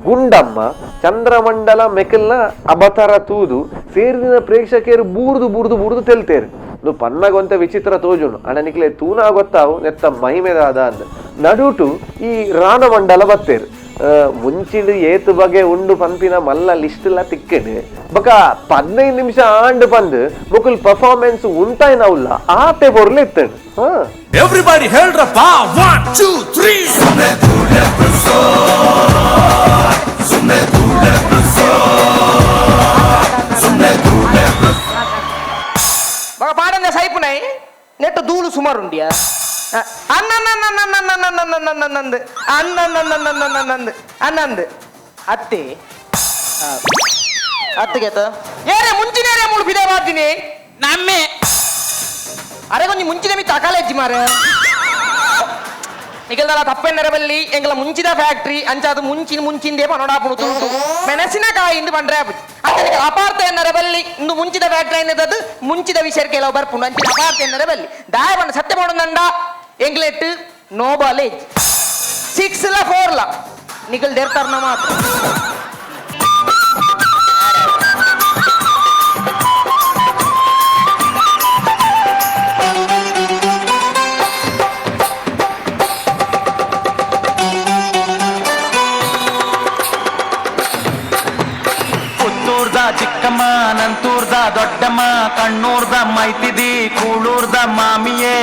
ಗುಂಡಮ್ಮ ಚಂದ್ರಮಂಡಲ ಮೆಕಲ್ನ ಅಬತರ ತೂದು ಸೇರಿದಿನ ಪ್ರೇಕ್ಷಕರು ಬೂರ್ದು ಬೂರ್ದು ಬೂರ್ದು ತೆಲ್ತೇರು ನು ಪನ್ನಗೊಂತ ವಿಚಿತ್ರ ತೋಜುನು ಅಣನಿಕ್ಲೆ ತೂನಾ ಗೊತ್ತಾವು ನೆತ್ತ ಮಹಿಮೆದಾದ ಅಂದ್ ನಡುಟು ಈ ರಾಣಮಂಡಲ ಬತ್ತೇರು ಮುಂಚಿಡು ಏತು ಬಗೆ ಉಂಡು ಪನ್ಪಿನ ಮಲ್ಲ ಲಿಸ್ಟ್ ಎಲ್ಲ ತಿಕ್ಕಡು ಬಕ 15 ನಿಮಿಷ ಆಂಡ್ ಬಂದು ಮುಕುಲ್ ಪರ್ಫಾರ್ಮೆನ್ಸ್ ಉಂಟಾಯ್ನವುಲ್ಲ ಆತೆ ಬೊರ್ಲೆ ಇತ್ತೇನು. ಹಾ ಎವ್ರಿಬಡಿ ಹೇಳ್ರಪ್ಪ 1 2 3 ಮಗ ಪಾಡಂದ ಸೈಪುನೈ ನೆಟ್ಟು ಧೂಳು ಸುಮಾರು ಉಂಡಿಯಾ ಅನ್ನ ಅನ್ನ ಅನ್ನಂದು ಅತ್ತೆ ಅತ್ತಿಗೆತ ಏರೇ ಮುಂಚಿನೇರೇ ಮೂಳು ಬಿದೆ ಬಾರ್ದಿನಿ ನಮ್ಮೆ ಅರೆ ಕೊಂಚ ಮುಂಚಿನ ಮಿ ತಕಾಲೆಜ್ಜಿ ಮಾರ ನಿಗಲ್ದಲ್ಲ ತಪ್ಪೆನ್ನರಬಲ್ಲಿ ಎಂಗಲ ಮುಂಚಿದ ಫ್ಯಾಕ್ಟ್ರಿ ಅಂಚಾದು ಮುಂಚಿನ ಮುಂಚಿಂದೇ ಪನೋಡಾಪುಣು ತುಳುಟು ಮೆಣಸಿನಕಾಯಿ ಇಂದು ಪಂಡ್ರೆ ಅಂಚ ಅಪಾರ್ಥ ಎನ್ನರಬಲ್ಲಿ ಇಂದು ಮುಂಚಿದ ಫ್ಯಾಕ್ಟ್ರಿ ಎನ್ನದದು ಮುಂಚಿದ ವಿಷಯ ಕೆಲವು ಬರ್ಪುಂಡು ಅಂಚಿನ ಅಪಾರ್ಥ ಎನ್ನರಬಲ್ಲಿ ದಾಯ ಪಂಡ ಸತ್ಯ ಮಾಡೋದಂಡ ಎಂಗ್ಲೆಟ್ ನೋ ಬಾಲೇಜ್ 6 ಲ 4 ಲ ನಿಗಲ್ ದೇರ್ತಾರ್ನ ಮಾತ್ರ. ಪುತ್ತೂರ್ದ ಚಿಕ್ಕಮ್ಮ ನಂತೂರ್ದ ದೊಡ್ಡಮ್ಮ ಕಣ್ಣೂರ್ದ ಮೈತಿದಿ ಕೂಳೂರ್ದ ಮಾಮಿಯೇ.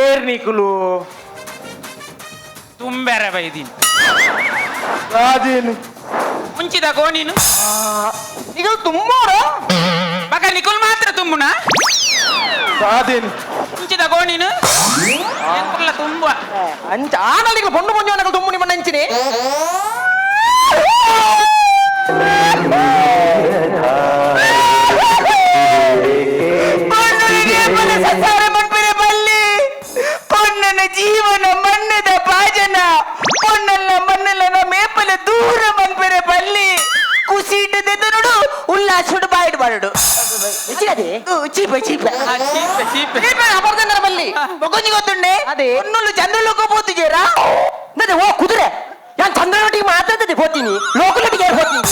ಏರ್ನಿಕುಲು ತುಂಬೆರೆ ಬೈದಿನಿ ಮುಂಚಿದ ಗೋಣಿನು ಈಗ ತುಂಬೋರ ಬಕ ನಿಕುಲ್ ಮಾತ್ರ ತುಂಬುನ ಮುಂಚಿದ ಗೋಣಿನು ಎಂಕುಲ್ಲ ತುಂಬ ಅಂಚ ಆನಲ್ಲಿಗೆ ಪೊಣ್ಣು ಪೊಂಜೋನಗಳು ತುಂಬು ನಿಮ್ಮ ನಂಚಿನಿ. ಪೊನ್ನನ ಜೀವನ ಮಣ್ಣದ ಭಾಜನ ಪೊನ್ನಲ್ಲ ಮಣ್ಣಲ್ಲ ಮೇಪಲ ದೂರ ಮನ್ಪೆರೆ ಬಲ್ಲಿ ಖುಷಿ ಇಟ್ಟದೆದನುಡು ಉಲ್ಲಾಸುಡು ಬಾಯಿಡು ಬಾಡು ಚೀಪ ಚೀಪ ಚೀಪೆ ಅಪರ್ಧನರ ಬಲ್ಲಿ ಮೊಗೊಂಜಿ ಗೊತ್ತುಂಡೆ ಅದೇ. ಪೊನ್ನುಲು ಚಂದ್ರಲೋಕ ಪೋತುಜೇರಾ ನದೆ ಓ ಕುದುರೆ ಯಾನ್ ಚಂದ್ರನೊಟ್ಟಿಗೆ ಮಾತಾಡ್ತದೆ ಹೋತೀನಿ ಲೋಕಲೊಟ್ಟಿಗೆ ಹೋತೀನಿ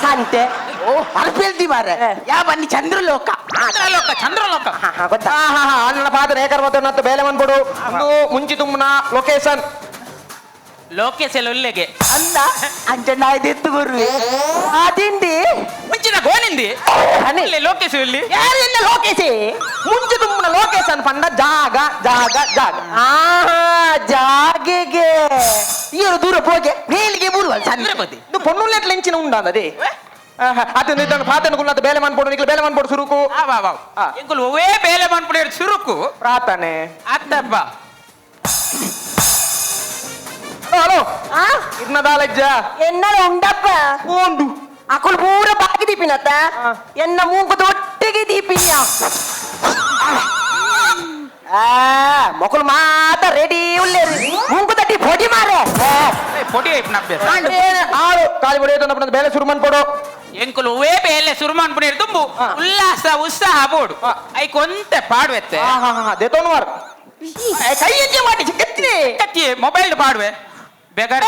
ಸಂತೆ ಓ ಅರ್ಪೇಲ್ದಿ ಮಾರ ಯಾ ಬನ್ನಿ ಚಂದ್ರಲೋಕ ಚಂದ್ರಲೋಕ ಚಂದ್ರಲೋಕ ಗೊತ್ತಾ. ಹಾ ಹಾ ಹಾ ಅನ್ನ ಪಾತ್ರ ಏಕರ್ವತನತ್ತು ಬೇಲೆ ಮನ್ಪಡು ಒಂದು ಮುಂಚಿ ತುಂಬುನ ಲೊಕೇಶನ್ ಲೋಕೇಶಲ್ ಒಲ್ಲೆಗೆ ಅಲ್ಲ ಅಂಚ ನಾಯ್ದೆತ್ತು ಗುರುವೆ ಅದಿಂಡಿ ಮುಂಚಿನ ಗೋಣಿಂದಿ ಅಲ್ಲೇ ಲೋಕೇಶ್ ಇಲ್ಲಿ ಯಾರೆಲ್ಲ ಲೋಕೇಶೇ ಮುಂಚಿ ತುಂಬುನ ಲೊಕೇಶನ್ ಪಂಡ ಜಾಗ ಜಾಗ ಜಾಗ. ಆಹಾ ಜಾಗೆಗೆ ಇವರು ದೂರ ಹೋಗೆ ಮೇಲಿಗೆ ಬೂರುವ ಚಂದ್ರ ಬದಿ ಇದು ಪೊನ್ನುಲೆಟ್ಲ ಎಂಚಿನ ಉಂಡಾನದೇ ಅದು ನಿದ್ದಾನ ಪಾತನ ಕುಲ್ಲದ ಬೇಲೆ ಮನ್ಪಡು ನಿಕ್ಲ ಬೇಲೆ ಮನ್ಪಡು ಸುರುಕು. ವಾ ವಾ ಎಂಕುಲು ಒವೇ ಬೇಲೆ ಮನ್ಪುಡು ಸುರುಕು ಪ್ರಾರ್ಥನೆ ಅತ್ತಪ್ಪ. ಹಲೋ ಇರ್ನದಾಲಜ್ಜ ಎನ್ನಲ ಉಂಡಪ್ಪ ಓಂಡು ಅಕುಲ್ ಪೂರ ಬಾಕಿ ದೀಪಿನತ್ತ ಎನ್ನ ಮೂಗು ದೊಟ್ಟಿಗೆ ದೀಪಿನ್ಯ ಮೊಕುಲ್ ಮಾತ ರೆಡಿ ಉಲ್ಲೇರು ಮೂಗು ತಟ್ಟಿ ಪೊಡಿ ಮಾರೆ ಪೊಡಿ ಐಪ್ನ ಅಭ್ಯಾಸ ಆರು ಕಾಲಿ ಬಡಿಯೋದು ಬೇಲೆ ಸುರು ಮನ್ಪಡು ಎಂಕುಲು ಒವೇ ಬೇಲೆ ಸುರು ಮನ್ಪುಡು ತುಂಬು ಉಲ್ಲಾಸ ಉತ್ಸಾಹ ಬೋಡು ಐಕೊಂತೆ ಪಾಡುವೆತ್ತೆ. ಹಾ ಹಾ ಹಾ ದೇತೋನು ವಾರ ಕೈ ಹೆಜ್ಜೆ ಮಾಡಿ ಕತ್ತಿನೇ ಕತ್ತಿಯೇ ಮೊಬೈಲ್ ಪಾಡುವೆ ಬೇಗಾರ.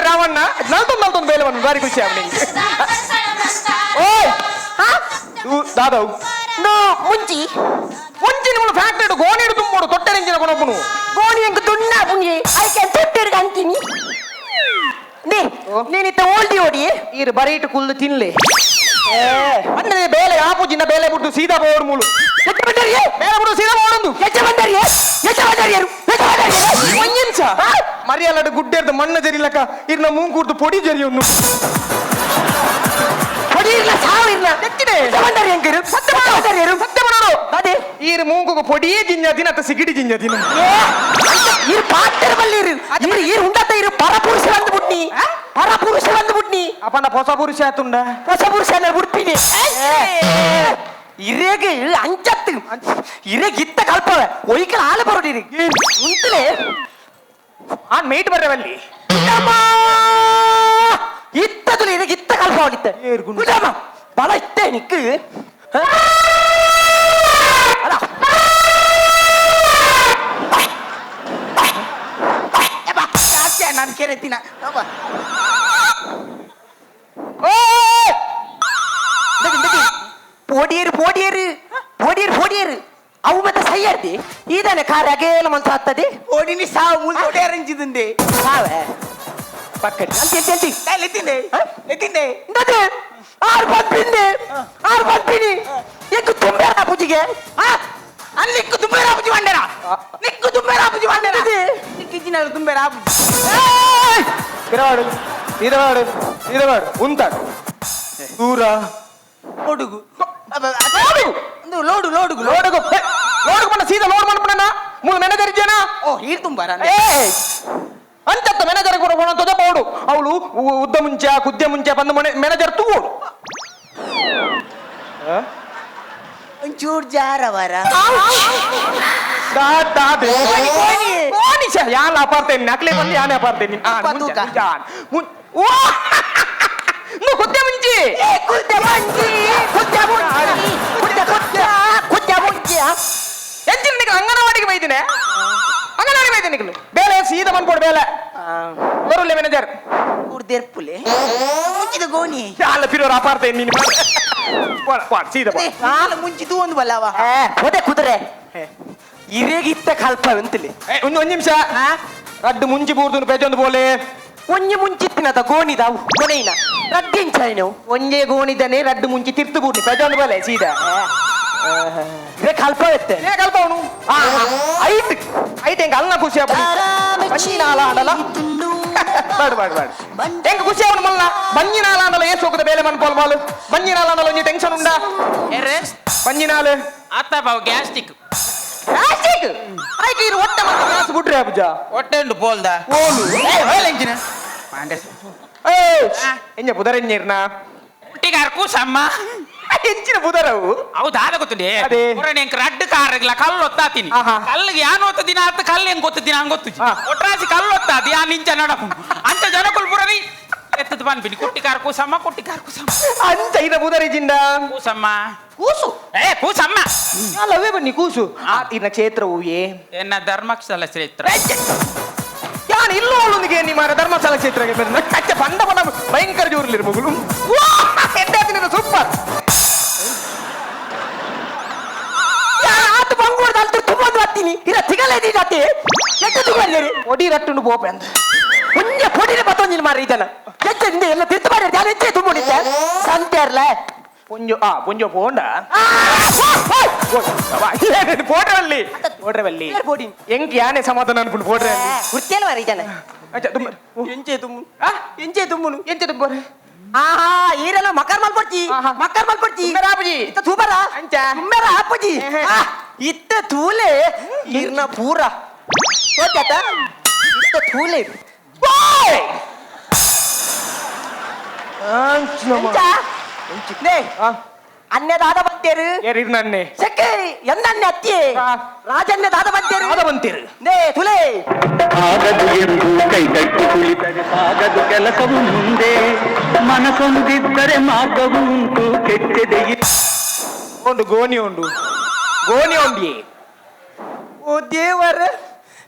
ರಾವಣ್ಣ ನಲ್ತೊಂದು ನಲ್ತೊಂದು ಬೇಲೆ ಬಂದು ಭಾರಿ ಖುಷಿ ಆಗ. ಓಯ್ ದಾದವ್ ಮುಂಚಿ ಮುಂಚಿ ನಿಮ್ಮ ಫ್ಯಾಕ್ಟ್ರಿ ಗೋಣಿ ತುಂಬೋಡು ತೊಟ್ಟೆ ಇಂಚಿನ ಕೊನೊಬ್ಬನು ಗೋಣಿ ಎಂಕ್ ದುಣ್ಣ ಪುಂಜಿ ಐಕೆ ತೊಟ್ಟೆರ್ಗ ಅಂತೀನಿ ನೇ ನೀನಿತ್ತ ಓಲ್ಡಿ ಓಡಿ ಈರು ಬರೀಟು ಕುಲ್ದು ತಿನ್ಲೆ ಅಂದ್ರೆ ಬೇಲೆ ಆಪುಜಿನ ಬೇಲೆ ಬಿಟ್ಟು ಸೀದಾ ಬೋರ್ ಮೂಲು ಎಚ್ಚ ಬಂದರಿಯೇ ಬೇಲೆ ಬಿಟ್ಟು ಸೀದಾ ಬೋಡೊಂದು ಎಚ್ಚ ಬಂದರಿಯೇ ಎಚ್ಚ ಬಂದರಿಯರು ಎಚ್ಚ ಬಂದರಿಯರು ಒಂಜಿ ನಿಮಿಷ ಮರಿಯಲ್ಲಡು ಗುಡ್ಡೆರ್ದು ಮಣ್ಣು ಜರಿಲಕ ಇರ್ನ ಮೂಂಕೂರ್ದು ಪೊಡಿ ಜರಿಯೊಂದು ಪೊಡಿ ಇರ್ಲ ಸಾವು ಇರ್ಲ ಎತ್ತಿದೆ ಎಚ್ಚ ಬಂದರಿ ಎಂಕಿರು ಸತ್ಯ ಮಾಡೋರು ಸತ್ಯ ಸತ್ಯ ಮಾಡೋರು ಅದೇ ಅಂಚತ್ತೆ ಈರು ಮೂಂಕುಗು ಪೊಡಿಯೇ ಜಿಂಜ ದಿನ ಅತ್ತ ಸಿಗಿಡಿ ಜಿಂಜ ದಿನ ಇರು ಪಾತ್ರ ಬಲ್ಲಿರು ಇರು ಇರು ಉಂಡತ್ತ ಇರು ಪರಪುರುಷ ಬಂದು ಬುಟ್ನಿ ಪರಪುರುಷ ಬಂದು ಬುಟ್ನಿ ಅಪ್ಪನ ಹೊಸ ಪುರುಷ ಆತುಂಡ ಹೊಸ ಪುರುಷ ಬುಡ್ಪಿನಿ ಇರೇಗೆ ಅಂಚತ್ತು ಇರೇಗ್ ಇತ್ತ ಕಲ್ಪವೆ ಒಯ್ಕಲ ಆಲೆ ಬರೋಡಿರಿ ಉಂತಲೇ ಆನ್ ಮೇಟ್ ಬರ್ರವಲ್ಲಿ ಇತ್ತದುಲ ಇರೇಗ್ ಇತ್ತ ಕಲ್ಪವಲಿತ್ತ ಗುಡಮ ಬಲ ಇತ್ತೆ ನಿಕ್ಕು ಅಲ್ಲ ಜಾಸ್ತಿ ನಾನು ಕೆರೆತಿನ ಪೋಡಿಯರು ಪೋಡಿಯರು ಪೋಡಿಯರು ಪೋಡಿಯರು ಅವು ಮತ್ತೆ ಸೈಯರ್ದಿ ಈದಾನೆ ಕಾರ್ ಅಗೇಲ ಮನ್ಸ ಆಗ್ತದೆ ಓಡಿನಿ ಸಾವು ಮುಲ್ತೋಡೆ ಅರಂಜಿದಂದೆ ಸಾವೆ ಪಕ್ಕಡಿ ಅಂತಿ ಅಂತಿ ಅಂತಿ ಎತ್ತಿಂದೆ ಎತ್ತಿಂದೆ ಇಂದದೆ ಆರು ಪಂಪಿಂದೆ ಆರು ಪಂಪಿನಿ ಎಕ್ಕು ತುಂಬೇರ ಪೂಜಿಗೆ ಅಲ್ಲಿ ನಿಕ್ಕು ತುಂಬೇರ ಪೂಜಿ ಬಂಡೇರ ನಿಕ್ಕು ತುಂಬೇರ ಪೂಜಿ ಬಂಡೇರ ನಿಕ್ಕಿಜಿನ ತುಂಬೇರ ಪೂಜಿ ಇರವಾಡು ಇರವಾಡು ಇರವಾಡು ಉಂತಾಡು ದೂರ ಒಡುಗು ಲೋಡು ಲೋಡುಗು ಲೋಡುಗು ಲೋಡುಗು ಬಣ್ಣ ಸೀದಾ ಲೋಡ್ ಮಾಡ್ಬಿಡಣ ಮೂಲ ಮ್ಯಾನೇಜರ್ ಇದ್ದೇನಾ ಓ ಹೀರ್ ತುಂಬಾರ ಏ ಅಂಚತ್ತ ಮ್ಯಾನೇಜರ್ ಕೂಡ ಹೋಣ ಪೌಡು ಅವಳು ಉದ್ದ ಮುಂಚೆ ಕುದ್ದೆ ಮುಂಚೆ ಬಂದು ಮನೆ ಮ್ಯಾನೇಜರ್ ತೂಗೋಡು ಒಂಚೂರು ಜಾರವರ ಯಾನ್ ಅಪಾರ್ತೇನೆ ಅಕ್ಲೆ ಬಂದು ಯಾನ್ ಅಪಾರ್ತೇನೆ ಕುದ್ದೆ ಮುಂಚೆ ಕುದ್ದೆ ಮುಂಚಿ ಕುದ್ದೆ ಮುಂಚಿ ಕುದ್ದೆ ಕುದ್ದೆ ಕುದ್ದೆ ಮುಂಚಿ ಎಂಚಿನ ನಿಖಲ್ ಅಂಗನವಾಡಿಗೆ ಬೈದಿನಿ ಅಂಗನವಾಡಿ ಬೈದಿನಿ ನಿಖಲ್ ಬೇಲೆ ಸೀದಾ ಬಂದ್ಕೊಡು ಬೇಲೆ ಬರುಲ್ಲ ಮ್ಯಾನೇಜರ್ ಕುಡ್ದೆರ್ಪುಲೆ ಮುಂಚಿದ ಗೋಣಿ ಅಲ್ಲ ಫಿರೋರ್ ಅಪಾರ್ತೇನೆ ನೀನು ಸೀದಾ ನಾಲ್ ಮುಂಚಿದು ಒಂದು ಬಲ್ಲವ ಹೋದೆ ಕುದುರೆ ಇರೇಗಿತ್ತ ಕಲ್ಪ ಅಂತಲಿ ಒಂದು ಒಂದು ನಿಮಿಷ ರಡ್ಡು ಮುಂಚಿ ಬೂರ್ದು ಪೆಜೊಂದು ಬೋಲೆ ಒಂಜಿ ಮುಂಚಿತ್ತಿನದ ಗೋಣಿದ ಕೊನೆಯಿನ ರಡ್ಡಿಂಚಾಯಿನು ಒಂಜೇ ಗೋಣಿದನೆ ರಡ್ಡು ಮುಂಚಿ ತಿರ್ತು ಬೂರ್ನಿ ಪೆಜೊಂದು ಬೋಲೆ ಸೀದಾ ಇರೇ ಕಲ್ಪ ಎತ್ತೆ ಏ ಕಲ್ಪ ಅವನು ಐಟ್ ಐಟ್ ಹೆಂಗ ಅಲ್ಲ ಖುಷಿ ಆಗ್ಬಿಡಿ ಬಂಜಿನಾಲ ಆಡಲ ಬೇಡ ಬೇಡ ಬೇಡ ಹೆಂಗ ಖುಷಿ ಅವನು ಮಲ್ಲ ಬಂಜಿನಾಲ ಆಡಲ ಏ ಸೋಕದ ಬೇಲೆ ಮನ್ಪೋಲ್ ಬಾಲು ಬಂಜಿನಾಲ ಆಡಲ ಒಂಜಿ ಟೆನ್ಷನ್ ಉಂಡಾ ಬಂಜಿನಾಲು ಅತ್ತ ಬಾವು ಗ್ಯಾಸ್ಟಿಕ್ ಗ್ಯಾಸ್ಟಿಕ್ ಐಕ್ ಇರು ಒಟ್ಟೆ ಮತ್ತೆ ಗ್ಯಾಸ್ ಬಿಟ್ರೆ ಅಬ್ಜ ಹೊಟ್ಟೆ ಉಂಟು ಪೋಲ್ದ ಓಲು ಎಂಚಿನ ಏ ಎಂಜ ಬುದರ ಎಂಜಿರ್ನಾ ಹುಟ್ಟಿಗಾರ ಕೂಸಮ್ಮ ಎಂಚಿನ ಬುದರವು ಅವು ದಾದ ಗೊತ್ತುಂಡೆ ಅದೇ. ಪುರಾಣ ಎಂಕ್ ರಡ್ಡು ಕಾರಗ್ಲ ಕಲ್ಲು ಒತ್ತಾತೀನಿ ಕಲ್ಲಿಗೆ ಯಾನ್ ಒತ್ತ ದಿನ ಆತ ಕಲ್ಲು ಹೆಂಗ್ ಗೊತ್ತ ದಿನ ಹಂಗ್ ಗೊತ್ತು ಒಟ್ರಾಸಿ ಕಲ್ಲು ಒತ್ತಾದಿ ಯಾನ್ ಇಂಚ ನಡಪು ಅಂಚ ಜನಕುಲ್ ಪುರನಿ ಎತ್ತದ ಪನ್ಪಿನಿ ಕುಟ್ಟಿಕಾರ ಕೂಸಮ್ಮ ಕುಟ್ಟಿಕಾರ ಕೂಸಮ್ಮ ಅಂಚ ಇದ ಬುದರಿಜಿಂದ ಕೂಸಮ್ಮ ಕೂಸು ಏ ಕೂಸಮ್ಮ ಅಲ್ಲವೇ ಬನ್ನಿ ಕೂಸು ಇನ್ನ ಕ್ಷೇತ್ರವು ಏ ಎನ್ನ ಧರ್ಮಸ್ಥಳ ಕ್ಷೇತ್ರ ಯಾನ್ ಇಲ್ಲೋ ಅವಳೊಂದಿಗೆ ನಿಮ್ಮ ಧರ್ಮಸ್ಥಳ ಕ್ಷೇತ್ರಕ್ಕೆ ಬಂದ ಅಚ್ಚ ಬಂದ ಬಣ್ಣ ಭಯಂಕರ ಜೋರ್ಲಿರು ಮಗಳು ಸೂಪರ್ ಆತ ಬಂಗೋಡ್ ಅಲ್ತು ತುಂಬ ಹತ್ತೀನಿ ಇರ ತಿಗಲೇ ಜಾತಿ ಎಟ್ಟು ತುಗಲ್ಲೇರಿ ಒಡಿ ರಟ್ಟುಂಡು ಬೋಪೆ ಅಂತ ಒಂಜೆ ಪೊಡಿನ ಬತ್ತೊಂಜಿನ ಮಾರಿ ಇದನ್ನ ಎಚ್ಚ ಎಲ್ಲ ತಿರ್ತು ಮಾಡಿ ಯಾರು ಹೆಚ್ಚೆ ತುಂಬಿಡಿದ್ದೆ ಸಂತೆ ಇರ್ಲ ಪೊಂಜೊ ಆ ಪೊಂಜೊ ಪೋಂಡ ಪೋಡ್ರಲ್ಲಿ ಪೋಡ್ರವಲ್ಲಿ ಎಂಕ್ ಯಾನೆ ಸಮಾಧಾನ ಅನ್ಕೊಂಡು ಪೋಡ್ರೆ ವೃತ್ತಿಯಲ್ಲ ಮಾರಿ ಇದನ್ನ ಅಚ್ಚ ತುಂಬ ಎಂಚೆ ತುಮ್ಮು ಆ? ಎಂಚೆ ತುಮ್ಮುನು ಎಂಚ ತುಂಬ ಆಹಾ ಈರೆಲ್ಲ ಮಕರ್ ಮಲ್ಪಡ್ಚಿ ಮಕರ್ ಮಲ್ಪಡ್ಚಿ ಆಪುಜಿ ಇತ್ತ ತೂಬರ ಅಂಚ. ತುಮ್ಮೆರ ಆಪುಜಿ ಇತ್ತ ತೂಲೆ ಇರ್ನ ಪೂರ ಗೊತ್ತಾತ ಇತ್ತ ತೂಲೆ ಎಂಚ? ನೇ, ಅನ್ಯ ದಾದ ಬಂತೇರು ಏರ್ ನನ್ನೆ ಸೆಕ್ಕೆ ಎಂದನ್ನೆ ಅತ್ತಿಯೇ ರಾಜನ್ಯ ದಾದ ಬಂತೇರು ದಾದ ಬಂತೇರು ನೇ ತುಲೆ ಆಗದು ಎಂದು ಕೈ ಕಟ್ಟಿ ಕುಳಿತರೆ ಸಾಗದು ಕೆಲಸವು ಮುಂದೆ ಮನಸೊಂದಿದ್ದರೆ ಮಾರ್ಗವು ಉಂಟು ಕೆಟ್ಟದೆ ಉಂಡು ಗೋಣಿ ಉಂಡು ಗೋಣಿ ಉಂಡಿ ಓ ದೇವರ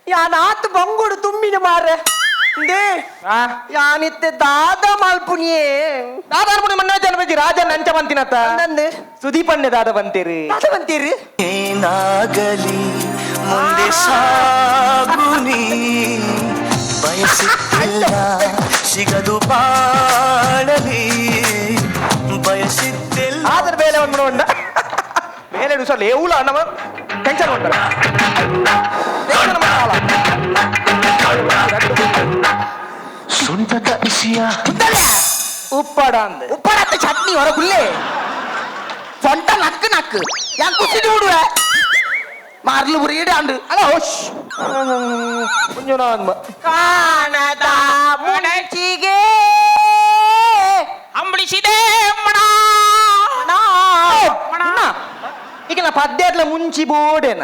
ಯಾನಾತ್ ಬಂಗುಡು ತುಂಬಿನ ಮಾರೆ they ಯಾನಿತ್ತೆ ದಾದ ಮಲ್ಪುನಿಯೇ ದಾದ ಅನ್ಪುನಿ ಮನ್ನ ಜನ ರಾಜನ್ ಅಂಚ ಬಂತಿನತ್ತ ನಂದು ಸುದೀಪಣ್ಣೆ ದಾದ ಬಂತೀರಿ ದಾದ ಬಂತೀರಿ ಏನಾಗಲಿ ಮುಂದೆ ಸಾಗುನಿ ಬಯಸಿದ್ದಿಲ್ಲ ಸಿಗದು ಬಾಳಲಿ ಬಯಸಿದ್ದಿಲ್ಲ ಆದ್ರೆ ಬೇಲೆ ಒಂದು ಉಂಡ ಬೇಲೆ ಸಲ ಏವುಲ ನಮ್ಮ ಟೆನ್ಷನ್ ಉಂಟಲ್ಲ ಟೆನ್ಷನ್ ಮಾಡಲ್ಲ ಸುಂಟದ ಇಸಿಯ ಉಪ್ಪಡ ಅಂದ ಉಪ್ಪಡ ಚಟ್ನಿ ಹೊರ ಗುಲ್ಲೆ ಸೊಂಟ ನಕ್ಕು ನಕ್ಕು ಯಾನ್ ಕುಸಿಡಿ ಬಿಡುವೆ ಮಾರ್ಲು ಬುರಿಯಡೆ ಅಂಡು ಅಲ್ಲ ಹೋಶ್ ಕಾಣದ ಮುಂಚಿಗೆ ಅಂಬಳಿಸಿದೆ ಮಣ ಈಗ ನಾ ಪದ್ಯಟ್ಲ ಮುಂಚಿ ಬೋಡೇನ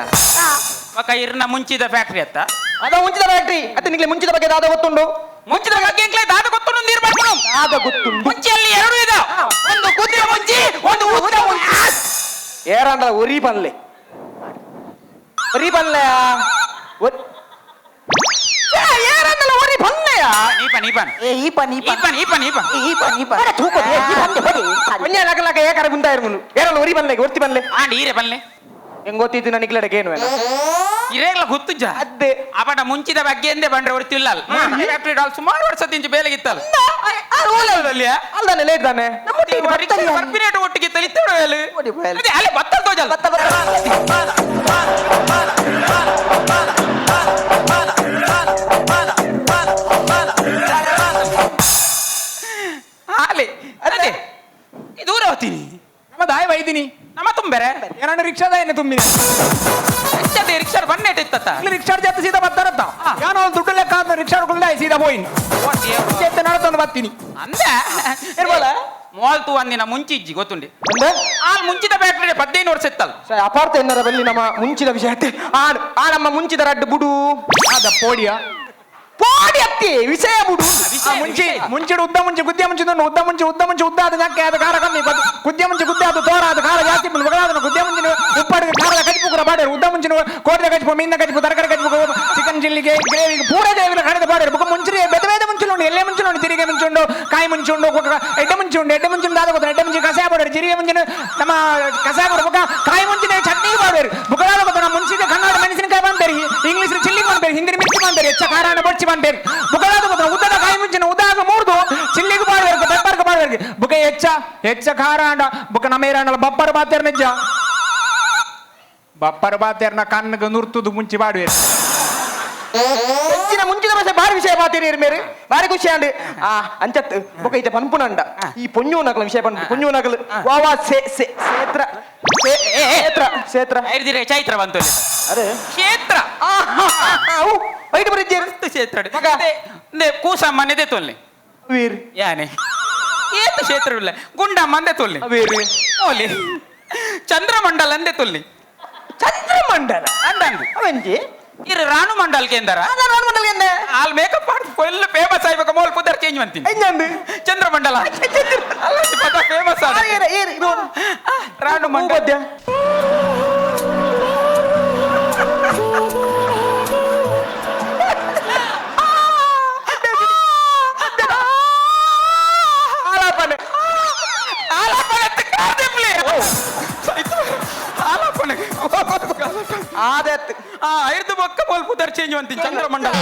ಒಕ್ಕ ಇರ್ನ ಮುಂಚಿದ ಫ್ಯಾಕ್ಟ್ರಿ ಅತ್ತ ಅದ ಮುಂಚಿದ ಫ್ಯಾಕ್ಟ್ರಿ ಅತ್ತ ನಿಂಗೆ ಮುಂಚಿದ ಬಗ್ಗೆ ದಾದ ಗೊತ್ತುಂಡು ಮುಂಚಿದ ಬಗ್ಗೆ ಎಂಕ್ಲೆ ದಾದ ಗೊತ್ತುಂಡು ನೀರು ಮಾಡ್ಕೊಡು ದಾದ ಗೊತ್ತುಂಡು ಮುಂಚಿಯಲ್ಲಿ ಎರಡು ಇದೆ ಒಂದು ಕುದುರೆ ಮುಂಚಿ ಒಂದು ಉದ್ದ ಮುಂಚಿ ಏರಾಂಡ ಒರಿ ಪನ್ಲೆ ಒರಿ ಪನ್ಲೆಯಾ ಏರಾಂಡಲ ಒರಿ ಪನ್ಲೆಯಾ ಈಪನ್ ಈಪನ್ ಏ ಈಪನ್ ಈಪನ್ ಈಪನ್ ಈಪನ್ ಈಪನ್ ಈಪನ್ ಈಪನ್ ಅರೆ ತೂಕೋ ಈಪನ್ ಬಡಿ ಒಂಜೆ ಲಕ ಲಕ ಏಕಾರ ಗುಂತಾಯಿರು ಮುನು ಏರಲ್ಲ ಒರಿ ಪನ್ಲೆ ಒರ್ತಿ ಪನ್ಲೆ ಆಂಡ್ ಈರೆ ಪನ್ಲೆ ಹೆಂಗ್ ಗೊತ್ತಿತ್ತು ನನಗೆ ಇಲ್ಲಡಕ್ಕೆ ಏನು ಇರೇಗ್ಲ ಗೊತ್ತುಜ್ಜ ಅದೇ ಅಪಟ ಮುಂಚಿದ ಬಗ್ಗೆ ಎಂದೇ ಬಂದ್ರೆ ಒರ್ತಿಲ್ಲ ಫ್ಯಾಕ್ಟ್ರಿ ಡಾಲ್ ಸುಮಾರು ವರ್ಷ ತಿಂಚು ಬೇಲೆಗಿತ್ತಲ್ಲ ಅಲ್ದಾನೆ ಲೇಟ್ ತಾನೆ ಬರ್ಪಿನೇಟ್ ಒಟ್ಟಿಗೆ ತಲಿತೇಳು ಅದೇ ಅಲ್ಲೇ ಬತ್ತ ತೋಜಲ್ ಆಲೆ ಅದೇ ದೂರ ಹೋಗ್ತೀನಿ ನಮ್ಮ ದಾಯ ವೈದಿನಿ ನಮ್ಮ ತುಂಬೇರೆ ಏನಣ್ಣ ರಿಕ್ಷಾದ ಏನೇ ತುಂಬಿನಿ ಅದೇ ರಿಕ್ಷಾ ಬನ್ನೇಟ್ ಇತ್ತತ್ತ ಇಲ್ಲಿ ರಿಕ್ಷಾ ಜಾತಿ ಸೀದಾ ಬರ್ತಾರತ್ತ ಯಾನೋ ಒಂದು ದುಡ್ಡು ಲೆಕ್ಕ ಅಂತ ರಿಕ್ಷಾ ಸೀದಾ ಹೋಯಿನ್ ನಡತೊಂದು ಬರ್ತೀನಿ ಅಂದೆ ಇರ್ಬೋದ ಮೋಲ್ತು ಒಂದಿನ ಮುಂಚಿ ಇಜ್ಜಿ ಗೊತ್ತುಂಡಿ ಆಲ್ ಮುಂಚಿದ ಫ್ಯಾಕ್ಟ್ರಿ 15 ವರ್ಷ ಇತ್ತಲ್ಲ ಅಪಾರ್ಥ ಎನ್ನರ ಬಲ್ಲಿ ನಮ್ಮ ಮುಂಚಿದ ವಿಷಯ ಆ ನಮ್ಮ ಮುಂಚಿದ ರಡ್ಡು ಬುಡು ಅದ ಪೋಡಿಯ ಪೋಡಿ ಅತ್ತಿ ವಿಷಯ ಬುಡು ಮುಂಚಿ ಮುಂಚಿಡು ಉದ್ದ ಮುಂಚಿ ಗುದ್ದೆ ಮುಂಚಿ ಉದ್ದ ಮುಂಚಿ ಉದ್ದ ಮುಂಚಿ ಉದ್ದ ಅದು ಯಾಕೆ ಅದು ಖಾರ ಕಮ್ಮಿ ಗುದ್ದೆ ಮುಂಚಿ ಗುದ್ದೆ ಅದು ತೋರ ಅದು ಖಾರ ಜಾಸ್ತಿ ಬಗಲಾದನು ಗುದ್ದೆ ಮುಂಚಿನ ಉಪ್ಪಾಡಿಗೆ ಖಾರದ ಕಚ್ಪು ಕೂಡ ಬಾಡೇರು ಉದ್ದ ಮುಂಚಿನ ಕೋರಿದ ಕಚ್ಪು ಮೀನ ಕಚ್ಪು ತರಕಾರಿ ಕಚ್ಪು ಚಿಕನ್ ಚಿಲ್ಲಿಗೆ ಗ್ರೇವಿಗೆ ಪೂರ ಗ್ರೇವಿನ ಖಾರದ ಬಾಡೇರು ಬೊಕ್ಕ ಮುಂಚಿನ ಬೇರೆ ಬೇರೆ ಮುಂಚುಂಡು ಎಲ್ಲೇ ಮುಂಚುಂಡು ತಿರಿಗೆ ಮುಂಚುಂಡು ಕಾಯಿ ಮುಂಚುಂಡು ಎಡ್ಡೆ ಮುಂಚುಂಡು ಎಡ್ಡೆ ಮುಂಚಿನ ದಾದ ಗೊತ್ತ ಎಡ್ಡೆ ಮುಂಚಿ ಕಸಾಯ ಬಾಡೇರು ಜಿರಿಗೆ ಮುಂಚಿನ ನಮ್ಮ ಕಸಾಯ ಬೊಕ್ಕ ಕಾಯಿ ಮುಂಚಿನ ಚಟ್ನಿ ಬಾಡೇರು ಬುಕ್ಕಲಾದ ಗೊತ್ತ ನಮ್ಮ ಮುಂಚಿನ ಕನ್ನಡ ಮೆಣಸಿನಕಾಯಿ ಬಂಬೇರಿ ಇಂಗ್ಲೀಷ್ ಚಿಲ್ಲಿ ಬಂಬೇರಿ ಹಿಂದಿನ ಮಿರ್ಚಿ ಬಂಬೇರಿ ಹೆಚ್ಚ ಖಾರಾನ ಬೊಚ್ಚಿ ಬಂಬೇರಿ ಬುಕ್ಕಲಾದ ಗೊತ್ತ ಉದ್ದದ ಕಾಯಿ ಮುಂಚಿನ ಉದ್ದಾಗ ಮೂರ್ದು ಚಿಲ್ಲಿಗೆ ಬಾಡೇರು ಪೆಪ್ಪರ್ಗೆ ಬಾಡೇರು ಬುಕ್ಕ ಹೆಚ್ಚ ಹೆಚ್ಚ ಖಾರ ಅಂಡ ಬುಕ್ಕ ನಮ್ಮ ಬಪ್ಪರ್ ಬಾತೇರ್ ನಿಜ ಬಪ್ಪರ್ ಬಾತೇರ್ನ ಕಣ್ಣಿಗೆ ನುರ್ತುದು ಮುಂಚಿ ಬಾಡುವೆ ಹೆಚ್ಚಿನ ಮುಂಚಿನ ಭಾಷೆ ಬಾರಿ ವಿಷಯ ಮಾತೇರಿ ಮೇರೆ ಬಾರಿ ಖುಷಿ ಅಂಡ್ ಆ ಅಂಚತ್ ಬೊಕ ಇತ್ತೆ ಪನ್ಪುನಂಡ ಈ ಪೊಂಜು ನಕಲ ವಿಷಯ ಪನ್ಪು ಪೊಂಜು ನಕಲು ವಾ ವಾ ಸೇ ಸೇ ಸೇತ್ರ ಕ್ಷೇತ್ರ ಕ್ಷೇತ್ರ ಐರ್ದಿರೆ ಚೈತ್ರ ಬಂತು ಅರೆ ಕ್ಷೇತ್ರ ಐಟ್ ಬರಿದ್ದೀರ್ ಕ್ಷೇತ್ರ ಕೂಸಮ್ಮನೆದೆ ತೊಲ್ಲೆ ವೀರ್ ಯಾನೆ ಏತು ಕ್ಷೇತ್ರ ಇಲ್ಲ ಗುಂಡಮ್ಮಂದೆ ತೊಲ್ಲೆ ವೀರ್ ಓಲಿ ಚಂದ್ರಮಂಡಲ ಅಂದೆ ತೊಲ್ಲೆ ಚಂದ್ರಮಂಡಲ ಅಂದಂದು ಅವಂಜಿ ಇರು ರಾಣು ಮಂಡಲ್ ಕೇಂದ್ರ ರಾಣು ಮಂಡಲ್ ಕೇಂದ್ರ ಆಲ್ ಮೇಕಪ್ ಮಾಡಿ ಫುಲ್ ಫೇಮಸ್ ಆಯ್ಬೇಕು ಮೋಲ್ ಪುದರ್ ಚೇಂಜ್ ಅಂತೀನಿ ಎಂಜಂದು ಚಂದ್ರಮಂಡಲ ಅಲ್ಲ ಪದ ಫೇಮಸ್ ಆದ ರಾಣು ಮಂಡಲ ಆದತ್ ಆ ಐದು ಬೊಕ್ಕ ಮೋಲ್ ಪುದರ್ ಚೇಂಜ್ ಅಂತೀನಿ ಚಂದ್ರಮಂಡಲ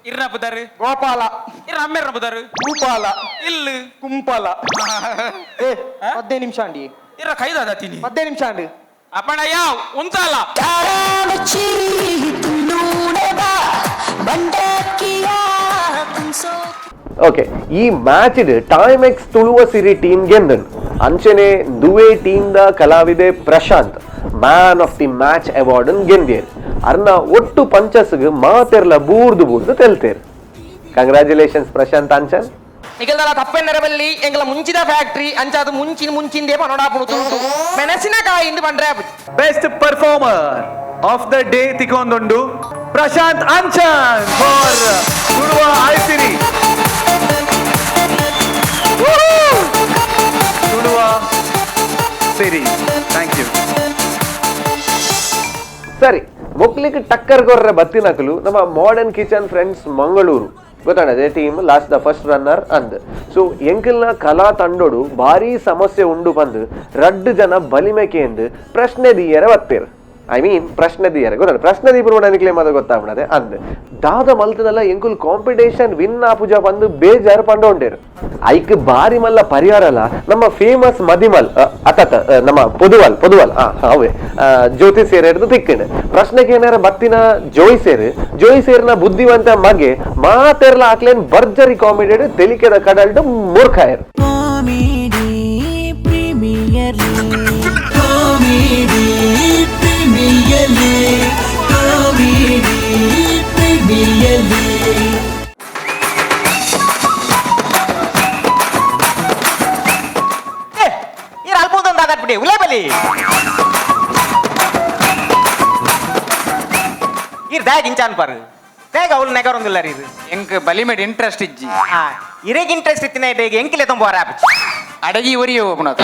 ಇರ್ನ ಪುದರ್ ಗೋಪಾಲ ಇರ್ನ ಅಮ್ಮೆರ್ನ ಪುದರ್ ಭೂಪಾಲ ಇಲ್ಲು ಕುಂಪಾಲ ಏ 15 ನಿಮಿಷ ಅಂಡಿ ಇರ ಕೈದಾದ ತಿನಿ 15 ನಿಮಿಷ ಅಂಡಿ ಅಪ್ಪಣ ಯಾವ ಉಂತಾಲ ಓಕೆ ಈ ಮ್ಯಾಚ್ ಟೈಮೆಕ್ಸ್ ತುಳುವ ಸಿರಿ ಟೀಮ್ ಗೆಂದನು ಅಂಚನೆ ದುವೆ ಟೀಮ್ the ಕಲಾವಿದೆ Prashanth man of the match award ಗೆಂದಿಯರು ಅರ್ನ ಒಟ್ಟು ಪಂಚಸ್ಗೆ ಮಾತೆರ್ಲ ಬೂರ್ದು ಬೂರ್ದು ತೆಲ್ತೇರು. ಕಂಗ್ರ್ಯಾಚುಲೇಷನ್ಸ್ ಪ್ರಶಾಂತ್ ಅಂಚನ್. ನಿಗಲ್ದಲ್ಲ ತಪ್ಪೆನ್ನರಬಲ್ಲಿ ಎಂಗಲ ಮುಂಚಿದ ಫ್ಯಾಕ್ಟ್ರಿ ಅಂಚಾದ ಮುಂಚಿನ ಮುಂಚಿಂದೇ ಪನೋಡಾಪುಣು ತುಳುತು ಮೆಣಸಿನಕಾಯಿ ಪಂಡ್ರೆ best performer of the day ತಿಕೊಂದುಂಡು Prashant Anchan for Tuluva Aisiri. Tuluva Siri thank you. ಸರಿ ಮೊಕ್ಲಿಗೆ ಟಕ್ಕರ್ ಗೊರ್ರೆ ಬತ್ತಿನಕಲು ನಮ್ಮ modern kitchen friends Mangaluru ಗೊತ್ತಾಣ ಅದೇ team last the first runner ಅಂದ್. ಸೊ ಎಂಕಲ್ನ ಕಲಾ ತಂಡೋಡು ಭಾರಿ ಸಮಸ್ಯೆ ಉಂಡು ಬಂದು ರಡ್ಡು ಜನ ಬಲಿಮೆಕೆ ಎಂದು ಪ್ರಶ್ನೆ ದಿಯರೆ ಬತ್ತೀರ್. I mean ಪ್ರಶ್ನೆ ದಿಯರೆ ಗೊತ್ತಾಡ ಪ್ರಶ್ನೆ ದೀಪರು ಕ್ಲೇಮ್ ಅದು ಗೊತ್ತಾಗ್ಬಿಡದೆ ಅಂದ್ ದಾದ ಮಲ್ತದಲ್ಲ ಎಂಕುಲ್ ಕಾಂಪಿಟೇಷನ್ ವಿನ್ ಆಪುಜ ಬಂದು ಬೇಜಾರು ಪಂಡೋಂಡೇರು. ಐಕ್ ಬಾರಿ ಮಲ್ಲ ಪರಿಹಾರಲ್ಲ ನಮ್ಮ ಫೇಮಸ್ ಮದಿಮಲ್ ಅತತ ನಮ್ಮ ಪೊದುವಲ್ ಪೊದುವಲ್ ಅವೇ ಜ್ಯೋತಿ ಸೇರ್ ಹಿಡಿದು ತಿಕ್ಕಣ ಪ್ರಶ್ನೆಗೆ ಏನಾರ ಬತ್ತಿನ ಜೋಯ್ ಸೇರ್ ಜೋಯ್ ಸೇರ್ನ ಬುದ್ಧಿವಂತ ಮಗೆ ಮಾತೆರ್ಲ ಹಾಕ್ಲೇನ್ ಭರ್ಜರಿ ಕಾಮಿಡಿ ತೆಲಿಕೆದ ಕಡಲ್ಡು ಮೂರ್ಖಾಯರ್. ಕಾಮಿಡಿ. Comedy premier league. ಈ ಅಲ್ಪದೊಂದು ಆದಾರ್ಬಿಡಿ ಉಲೇ ಬಲಿ ಇರ್ ದಾಗ್ ಇಂಚಾನ್ ಪಾರು ದಾಗ್ ಅವಳು ನೆಗರೊಂದಿಲ್ಲ ರೀ ಇದು. ಎಂಕ್ ಬಲಿಮೇಡ್ ಇಂಟ್ರೆಸ್ಟ್ ಇಜ್ಜಿ. ಇರೇಗ್ ಇಂಟ್ರೆಸ್ಟ್ ಇತ್ತಿನ ಇಡೇಗೆ ಎಂಕಿಲೆ ತುಂಬ ಆಪಿ ಅಡಗಿ ಒರಿಯೋ ಹೋಗ್ನದ.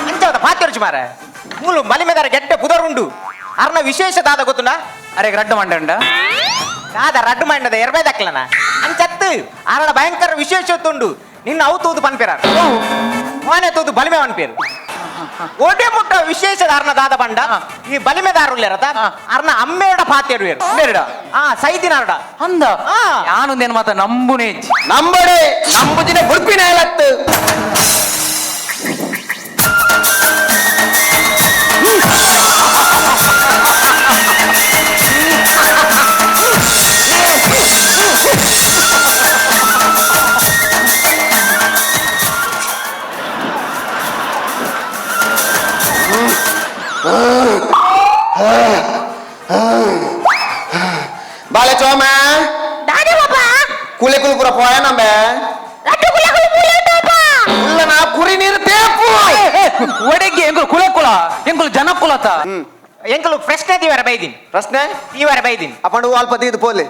ಅಂಚವದ ಪಾತ್ಯರ್ಚು ಮಾರ ಮೂಲು ಬಲಿಮೆದಾರ ಗೆಡ್ಡೆ ಪುದರ್ ಉಂಡು ಅರ್ನ ವಿಶೇಷ ದಾದ ಗೊತ್ತುಂಡ. ಅರೆ ರಡ್ಡು ಮಂಡಂಡ ದಾದ ರಡ್ಡು ಮಂಡದ ಎರಬೈ ದಕ್ಕಲನ ಅಂಚತ್ತು ಅರಣ ಭಯಂಕರ ವಿಶೇಷ ಉಂಡು. ನಿನ್ನ ಅವು ತೂದು ಪನ್ಪೇರ ಮೋನೆ ತೂದು ಬಲಿಮೆ ಪನ್ಪೇರು ಒಡೆ ಮುಟ್ಟ ವಿಶೇಷ ಅರ್ನ ದಾದ ಬಂಡ ಈ ಬಲಿಮೆದಾರುಲ್ಲೇರತ ಅರ್ನ ಅಮ್ಮೇಡ ಪಾತ್ಯಡುವೇರು ಆ ಸೈದಿನಾರುಡ ಅಂದ ಯಾನೊಂದೇನು ಮಾತ ನಂಬುನೇ ನಂಬಡೆ ನಂಬುದಿನ ಬುಡ್ಪಿನ ಹೇಳತ್ತು. ಬಾಲೆ ಚೋಮ ಕುಲೆ ಕುಲು ಪೂರ ಪೋಯ ನಂಬೆ ಉಲ್ಲನ ಕುರಿ ನೀರು ತೇಪು. ಒಡೆಗೆ ಎಂಕುಲು ಕುಲೆ ಕುಲ ಎಂಕುಲು ಜನ ಕುಲತ ಎಂಕುಲು ಪ್ರಶ್ನೆ ದಿವರ ಬೈದಿನ್. ಪ್ರಶ್ನೆ ದಿವರ ಬೈದಿನ್ ಅಪ್ಪಂಡು ಅಲ್ಪ ದೀದು ಪೋಲೆ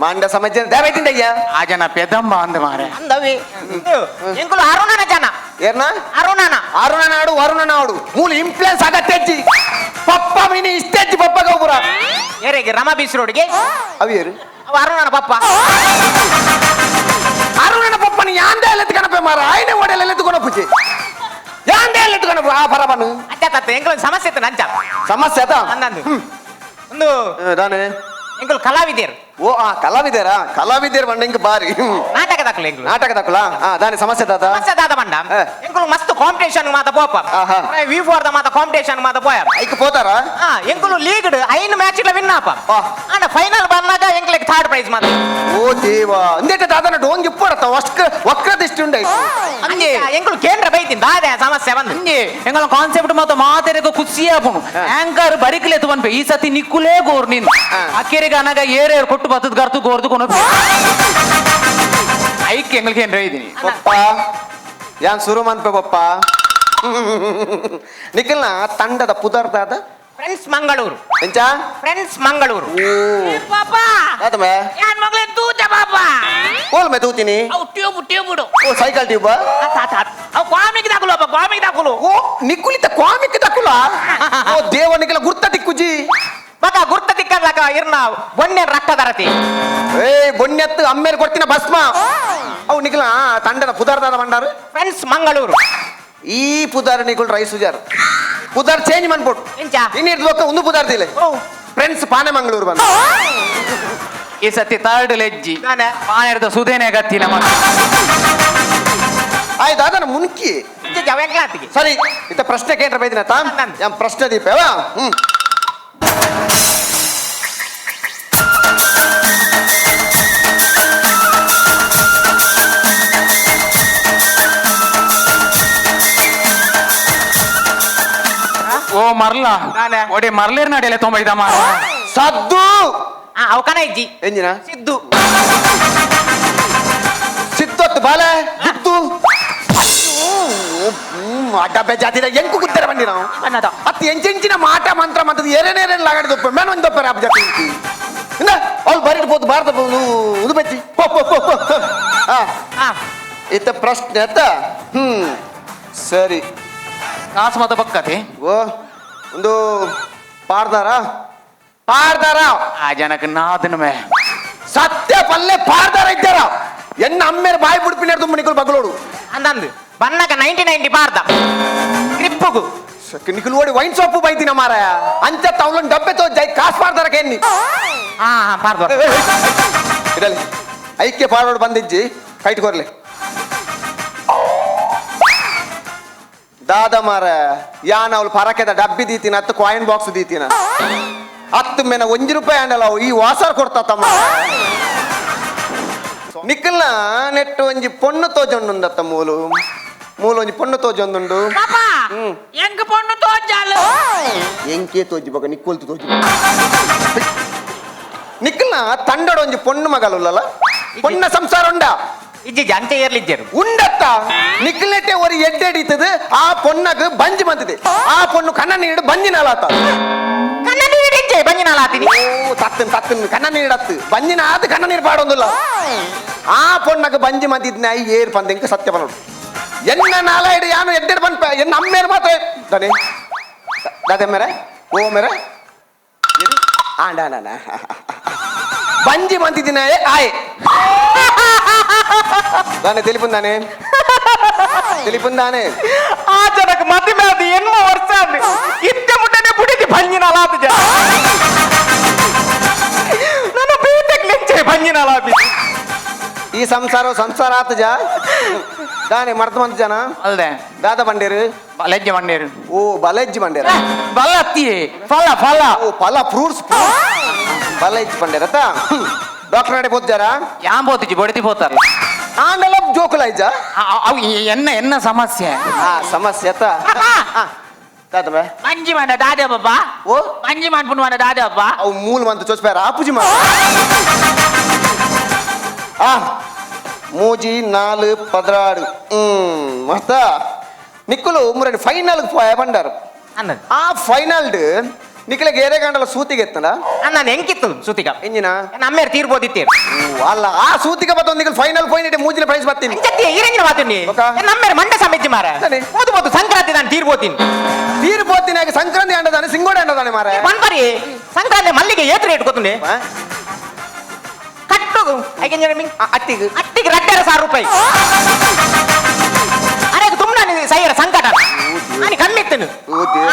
ಮಾಂಡ ಸಮಸ್ಯೆ ದೇವೈತಿಂದ ಅಯ್ಯ. ಆ ಜನ ಪೆದಮ್ಮ ಅಂದ ಮಾರೆ ಅಂದವಿ ಎಂಕುಲು ಅರುಣನ ಜನ. ಏರ್ನ ಅರುಣನ ಅರುಣ ನಾಡು ವರುಣ ನಾಡು ಮೂಲ ಇಂಪ್ಲುಯೆನ್ಸ್ ಆಗತ್ತೆಜ್ಜಿ ಪಪ್ಪ ಮಿನಿ ಇಷ್ಟೆಜ್ಜಿ ಪಪ್ಪ ಗೌಪುರ ಏರೆಗೆ ರಮ ಬೀಸ್ ರೋಡ್ಗೆ ಅವಿಯರು ಅವ ಅರುಣನ ಪಪ್ಪ. ಅರುಣನ ಪಪ್ಪನ ಯಾಂದೆ ಎಲೆತ್ತು ಕಣಪೆ ಮಾರ ಆಯ್ನೆ ಒಡೆಯಲ್ಲ ಎಲೆತ್ತು ಕೊನಪುಜಿ ಯಾಂದೆ ಎಲೆತ್ತು ಕಣಪು ಆ ಪರಬನು ಅಂಚ ತತ್ತ ಎಂಕುಲು ಸಮಸ್ಯೆ ಇತ್ತು ನಂಚ ಸಮಸ್ಯೆ ಆತ ಅಂದಂದು ಒಂದು ದಾನೆ ಎಂಕುಲು ಕಲಾವಿದರು. ಓ ಆ ಕಲಾವಿದರಾ ಕಲಾವಿದರ್ ಬಂಡ ಇಂಕ ಬಾರಿ ನಾಟಕ ದಾಖಲೆ ಎಂಕುಲು ನಾಟಕ ದಾಖಲ ಆ ದಾನೆ ಸಮಸ್ಯೆ ತಾತ ಸಮಸ್ಯೆ ದಾದ ಬಂಡ ಎಂಕುಲು ಮಸ್ತ್ ಕಾಂಪಿಟೇಷನ್ ಮಾತ ಪೋಪ ವಿ ಫೋರ್ the ಮಾತ ಕಾಂಪಿಟೇಷನ್ ಮಾತ ಪೋಯ ಐಕ್ ಪೋತಾರ. ಆ ಎಂಕುಲು ಲೀಗ್ 5 ಮ್ಯಾಚ್ ಲ ವಿನ್ ಆಪ ಅಂಡ ಫೈನಲ್ ಬಂದಾಗ ಎಂಕುಲಿಗೆ ಥರ್ಡ್ ಪ್ರೈಸ್ ಮಾತ. ಓ ದೇವಾ ಅಂದೇಟ ದಾದನ ಡೋಂಗ್ ಇಪ್ಪಡತ ವಕ್ರ ದೃಷ್ಟಿ ಉಂಡೈ ಅಂಜೆ ಎಂಕುಲು ಕೇಂದ್ರ ಬೈತಿನ್ ದಾದ ಸಮಸ್ಯೆ ಬಂದು ಅಂಜೆ ಎಂಕಲ ಕಾನ್ಸೆಪ್ಟ್ ಮಾತ ಮಾತೆರೆಗ ಖುಷಿ ಆಪುನು ಆಂಕರ್ ಬರಿಕಲೆ ತುವನ್ಪೆ ಈ ಸತಿ ನಿಕ್ಕುಲೇ ಗೋರ್ ನೀನು ಅಕ್ಕೇರಿಗೆ ಅನಗ ಏರೇರ್ ಕೊಟ್ಟು ಬತ್ತದ ಗರ್ತು ಗೋರ್ದು ಕೊನು ಐಕ್ ಎಂಗಳಿಗೆ ಏನ್ರ ಇದೀನಿ ಪಪ್ಪ ಯಾನ್ ಸುರು ಮನ್ಪೆ ಪಪ್ಪ ನಿಖಲ್ನ ತಂಡದ ಪುದರ್ ದಾದ ಫ್ರೆಂಡ್ಸ್ ಮಂಗಳೂರು ಎಂಚ ಫ್ರೆಂಡ್ಸ್ ಮಂಗಳೂರು ಪಾಪ ದಾದಮೆ ಯಾನ್ ಮಗಳೇ ತೂತ ಪಾಪ ಓಲ್ ಮೆ ತೂತಿನಿ ಅವು ಟ್ಯೂಬ್ ಟ್ಯೂಬ್ ಓ ಸೈಕಲ್ ಟ್ಯೂಬ್ ಆತ ಆತ ಅವು ಕಾಮಿಕ್ ದಾಕುಲು ಅಪ್ಪ ಕಾಮಿಕ್ ದಾಕುಲು. ಓ ನಿಕ್ಕುಲಿತ ಕಾಮಿಕ್ ದಾಕುಲ ಓ ದೇವ ನಿಖಲ ಗುರ್ತ ತಿಕ್ಕುಜಿ ಬಕ ಗುರ್ತ ತಿಕ್ಕದಕ ಇರ್ನ ಬೊನ್ನೆ ರಕ್ತ ದರತಿ ಏ ಬೊನ್ನೆತ್ತು ಅಮ್ಮೇರ್ ಕೊಡ್ತಿನ ಭಸ್ಮ ಅವು ನಿಖಲ ತಂಡದ ಪುದರ್ ದಾದ ಬಂಡಾರು ಫ್ರೆಂಡ್ಸ್ ಮಂಗಳೂರು ಈ ಪುದಾರ್ ನಿಕುಲ್ ರೈಸ್ ಸುಜಾರ್ ಪುದಾರ್ ಚೇಂಜ್ ಮನ್ಪೊಟ್ಟು ಇನ್ನು ಇರ್ದು ಒಂದು ಪುದಾರ್ ದಿಲೆ ಫ್ರೆಂಡ್ಸ್ ಪಾನೆ ಮಂಗಳೂರು ಬಂದ ಈ ಸತಿ ಥರ್ಡ್ ಲೆಜ್ಜಿ ಪಾನೆರ್ದ ಸುದೇನೆ ಗತ್ತಿನ ಮಗ ಆಯ್ತು ಅದನ್ನ ಮುನ್ಕಿ ಸರಿ ಇತ್ತ ಪ್ರಶ್ನೆ ಕೇಂದ್ರ ಬೈದಿನ ತಾ ಪ್ರಶ್ನೆ ದೀಪವಾ. ಹ್ಮ್ ಓ ಮರ್ಲ ಒಡೆ ಮರ್ಲೇರ್ ನಡೆಯಲೆ ತೊಂಬೈದಮ್ಮ ಸದ್ದು ಅವಕನ ಇಜ್ಜಿ ಎಂಜಿನ ಸಿದ್ದು ಸಿದ್ದೊತ್ತು ಬಾಲೆ ಗುತ್ತು ಅಡ್ಡಬ್ಬೆ ಜಾತಿದ ಎಂಕು ಗುತ್ತರ ಬಂದಿ ನಾವು ಅತ್ತು ಎಂಚೆಂಚಿನ ಮಾಟ ಮಂತ್ರ ಮಂತ್ರದ ಏರೇನೇರೇನು ಲಾಗಾಡಿ ದೊಪ್ಪ ಮೇನ್ ಒಂದು ದೊಪ್ಪರ ಅಪ್ಪ ಜಾತಿ ಇಂದ ಅವ್ಳು ಬರಿಟ್ ಪೋತು ಭಾರತ ಉದು ಬಚ್ಚಿ ಪೋ ಪೋ ಪೋ ಪೋ. ಆ ಇತ್ತ ಪ್ರಶ್ನೆ ಅತ್ತ. ಸರಿ ಕಾಸು ಮತ ಬಕ್ಕತೆ ಓ ಒಂದು ಪಾರ್ದಾರ ಪಾರ್ದಾರ ಆ ಜನಕ್ಕೆ ನಾದನ ಮೇ ಸತ್ಯ ಪಲ್ಲೆ ಪಾರ್ದಾರ ಇದ್ದಾರ ಎನ್ನ ಅಮ್ಮೇರ್ ಬಾಯಿ ಬುಡ್ಪಿನ ತುಂಬ ನಿಕುಲ್ ಬಗ್ಲೋಡು ಅಂದಂದು ಬನ್ನಕ 90 ಪಾರ್ದ ಗ್ರಿಪ್ಪುಗು ನಿಕುಲ್ ಓಡಿ ವೈನ್ ಸೊಪ್ಪು ಬೈತಿನ ಮಾರಾಯ ಅಂಚ ತವಲನ್ ಡಬ್ಬೆ ತೋ ಜೈ ಕಾಸು ಪಾರ್ದಾರ ಕೆನ್ನಿ ಹಾ ಪಾರ್ದ ಇಡಲಿ ಐಕ್ಯ ಪಾರ್ವಡ್ ಬಂದಿಜ್ಜಿ ಕೈಟ್ ಕೊರ್ಲಿ ದಾದ ಮಾರ ಯಾನ್ ಅವಳು ಪರಕೆದ ಡಬ್ಬಿ ದೀತಿನ ಹತ್ತು ಕಾಯಿನ್ ಬಾಕ್ಸ್ ದೀತಿನ ಹತ್ತು ಮೇನ 1 ರೂಪಾಯಿ ಅಂಡಲ್ಲ ಅವು ಈ ವಾಸರ್ ಕೊಡ್ತಾ ತಮ್ಮ ನಿಕ್ಕಲ್ನ ನೆಟ್ಟು ಒಂಜಿ ಪೊಣ್ಣು ತೋಜೊಂಡುಂದತ್ತ ಮೂಲು ಮೂಲೊಂಜಿ ಪೊಣ್ಣು ತೋಜೊಂದುಂಡು. ಎಂಕ್ ಪೊಣ್ಣು ತೋಜಾಲು. ಎಂಕೆ ತೋಜಿ ಬೊಕ ನಿಕ್ಕೊಲ್ತು ತೋಜಿ. ನಿಕ್ಕಲ್ನ ತಂಡಡೊಂಜಿ ಪೊಣ್ಣು ಮಗಲುಲ್ಲಲ್ಲ, ಪೊಣ್ಣ ಸಂಸಾರ ಉಂಡ ಇಜ್ಜಿ ಅಂಚೆ ಏರ್ಲಿಜ್ಜರು ಉಂಡತ್ತ. ನಿಕ್ಲೆಟೆ ஒரு ಎಡ್ಡೆಡಿತದು ಆ ಪೊಣ್ಣಗ್ ಬಂಜಿ ಬಂದಿದೆ. ಆ ಪೊಣ್ಣು ಕಣ್ಣ ನೀಡು ಬಂಜಿ ನಾಲಾತ. ಕಣ್ಣ ನೀಡು ಇಜ್ಜೆ ಬಂಜಿ ನಾಲಾತಿನಿ. ಓ ತತ್ತನ್ ತತ್ತನ್ ಕಣ್ಣ ನೀಡತ್ತು ಬಂಜಿನ ಆದ ಕಣ್ಣ ನೀರು ಪಾಡೊಂದಿಲ್ಲ. ಆ ಪೊಣ್ಣಗ್ ಬಂಜಿ ಮಂದಿದ್ನ ಏರ್ ಪಂದೆಂಕ ಸತ್ಯ ಬನ್ನೋಡು. ಎನ್ನ ನಾಲಾಯ್ಡು ಯಾನು ಎಡ್ಡೆಡ್ ಬಂದ್ಪ ಎನ್ನ ಅಮ್ಮೇರು ಮಾತ್ರ ದಾನೆ ದಾದೆ ಮೇರೆ ಓ ಮೇರೆ ಆಂಡ ಬಂಜಿ ಮಂತಿದ್ದಿನ ಆಯ್ ದಾನೆ తెలిపుందానే తెలిపుందానే. ಆ ಜನಕ್ಕೆ ಮದುವೆ ಅದು ಎನ್ಮ ವರ್ಷ ಇತ್ತೆ ಮುಟ್ಟನೆ ಬುಡಿದಿ ಬಂಜಿನ ಲಾತು ಜನ. ನನ್ನ ಬೀಟೆಕ್ ಲೆಂಚೆ ಬಂಜಿನ ಲಾಪಿ. ಈ ಸಂಸಾರ ಸಂಸಾರ ಆತ ಜಾ ದಾನೆ ಮರ್ದ ಮಂತ ಜನ ಅಲ್ದೆ ದಾದ ಬಂಡೇರು ಬಲೆಜ್ಜೆ ಬಂಡೇರು. ಓ ಬಲೆಜ್ಜಿ ಬಂಡೇರ ಬಲ ಅತ್ತಿಯೇ ಫಲ ಫಲ. ಓ ಫಲ ಫ್ರೂಟ್ಸ್ ಬಲೆಜ್ಜಿ ಬಂಡೇರತ್ತ. ಡಾಕ್ಟರ್ ನಡೆ ಪೋತಾರ ಯಾನ್ ಪೋತಿಜಿ ಬೊಡತಿ ಪೋತಾರಲ್ಲ. ಆಂಡಲ ಜೋಕುಲ ಇಜ್ಜ ಅವು ಎನ್ನ ಎನ್ನ ಸಮಸ್ಯೆ. ಆ ಸಮಸ್ಯೆ ಅತ್ತ ತಾತಬ ಮಂಜಿ ಮಾಡ ದಾದ ಬಾಬಾ. ಓ ಮಂಜಿ ಮಾಡ್ಪುಂಡು ಮಾಡ ದಾದ ಬಾಬಾ. ಅವು ಮೂಲ ಮಂತ ಚೋಚ್ಪಾರ ಆಪುಜಿ ಮಾ. ಆ ಮೂಜಿ ನಾಲು ಪದ್ರಾಡು ಮಸ್ತ ನಿಕ್ಕುಲು ಮುರಡಿ ಫೈನಲ್ ಪೋಯ ಬಂಡಾರು. ಆ ಫೈನಲ್ ನಿಕ್ಕಲಿಗೆ ಏರೇ ಗಂಡಲ ಸೂತಿಗೆ ಎತ್ತಲ್ಲ ನಾನು ಹೆಂಗಿತ್ತು ಸೂತಿಗ ಎಂಜಿನ ನಮ್ಮೇರು ತೀರ್ಬೋದಿತ್ತೇರು ಅಲ್ಲ. ಆ ಸೂತಿಗೆ ಬತ್ತ ನಿಕ್ಕಲು ಫೈನಲ್ ಪೋಯಿನ ಮೂಜಿನ ಪ್ರೈಸ್ ಬರ್ತೀನಿ ಈರಂಜಿನ ಮಾತೀನಿ ನಮ್ಮೇರು ಮಂಡ ಸಮೆಜ್ಜಿ ಮಾರ ಹೋದು ಬೋದು ಸಂಕ್ರಾಂತಿ ನಾನು ತೀರ್ಬೋತೀನಿ ತೀರ್ಬೋತೀನಿ. ಆಗ ಸಂಕ್ರಾಂತಿ ಅಂಡದಾನೆ ಸಿಂಗೋಡೆ ಅಂಡದಾನೆ ಮಾರ ಪನ್ಪರಿ ಸಂಕ್ರಾಂತಿ ಮಲ್ಲಿಗೆ ಏತ್ರ ರೇಟ್ ಗೊತ್ತುಂಡೆ ಕಟ್ಟು ಅಟ್ಟಿಗೆ ಅಟ್ಟಿಗೆ 2,500 ರೂಪಾಯಿ. ಅರೆ ತುಂಬ ಸೈಯರ ಸಂಕಟ ನಾನು ಕಮ್ಮಿ ಇತ್ತನು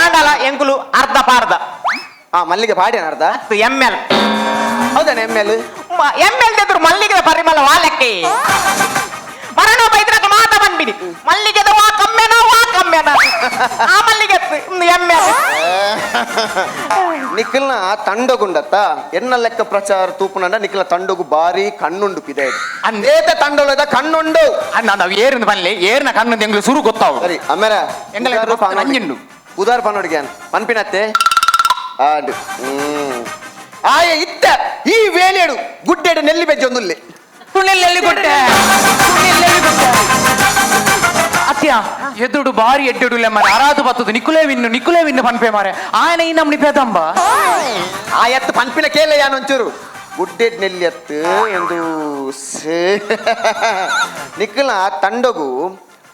ಆಂಡಲ ಎಂಕುಲು ಅರ್ಧ ಪಾರ್ಧ. ಆ ಮಲ್ಲಿಗೆ ಪಾಡ್ಯಾನ ಅರ್ಧ ಎಮ್ ಎಲ್. ಹೌದಾನೆ ಎಮ್ ಎಲ್ ಎಮ್ ಎಲ್ ಎದುರು ಮಲ್ಲಿಗೆ ಪರಿಮಳ ವಾಲಕ್ಕೆ ಮರಣ ಬೈದ್ರಾಗ ಮಾತ ಬಂದ್ಬಿಡಿ ಮಲ್ಲಿಗೆದ ವಾ ಕಮ್ಮೆನ ವಾ ಕಮ್ಮೆನ ಆ ಮಲ್ಲಿಗೆ ಎಮ್ ಎಲ್. ನಿಖಲ್ನ ತಂಡಗುಂಡತ್ತ ಎನ್ನ ಲೆಕ್ಕ ಪ್ರಚಾರ ತೂಪುನಂಡ ನಿಖಲ ತಂಡಗು ಬಾರಿ ಕಣ್ಣುಂಡು ಪಿದೆ ಅಂದೇತ ತಂಡೊಳದ ಕಣ್ಣುಂಡು ನಾವು ಏರಿನ ಬನ್ನಿ ಏರಿನ ಕಣ್ಣು ಎಂಗ್ಲು ಸುರು ಗೊತ್ತಾವು. ಸರಿ ಆಮೇಲೆ ನಂಜುಂಡು ಉದಾರ ಪನ್ನೋಡಿಗೆ ಪನ್ಪಿನತ್ತೆ ಆಡು ಆಯ ಇತ್ತ ಈ ವೇಳೆಡು ಗುಡ್ಡೆಡು ನೆಲ್ಲಿ ಬೆಜ್ಜ ಒಂದುಲ್ಲೆ ತುಣಿಲೆಲ್ಲಿ ಕೊಟ್ಟೆ ತುಣಿಲೆಲ್ಲಿ ಕೊಟ್ಟೆ ಅತ್ಯ ಎದುಡು ಬಾರಿ ಎಡ್ಡೆಡುಲೆ ಮಾರೆ ಅರಾದು ಬತ್ತದು ನಿಕುಲೇ ವಿನ್ನು ನಿಕುಲೇ ವಿನ್ನು ಪನ್ಪೆ ಮಾರೆ ಆಯನ ಈ ನಮ್ನಿ ಪೇದಂಬ ಆ ಎತ್ತು ಪನ್ಪಿನ ಕೇಳ ಯಾನೊಂಚೂರು ಗುಡ್ಡೆಡ್ ನೆಲ್ಲಿ ಎತ್ತು ಒಂದು ನಿಕ್ಕಲ ತಂಡಗು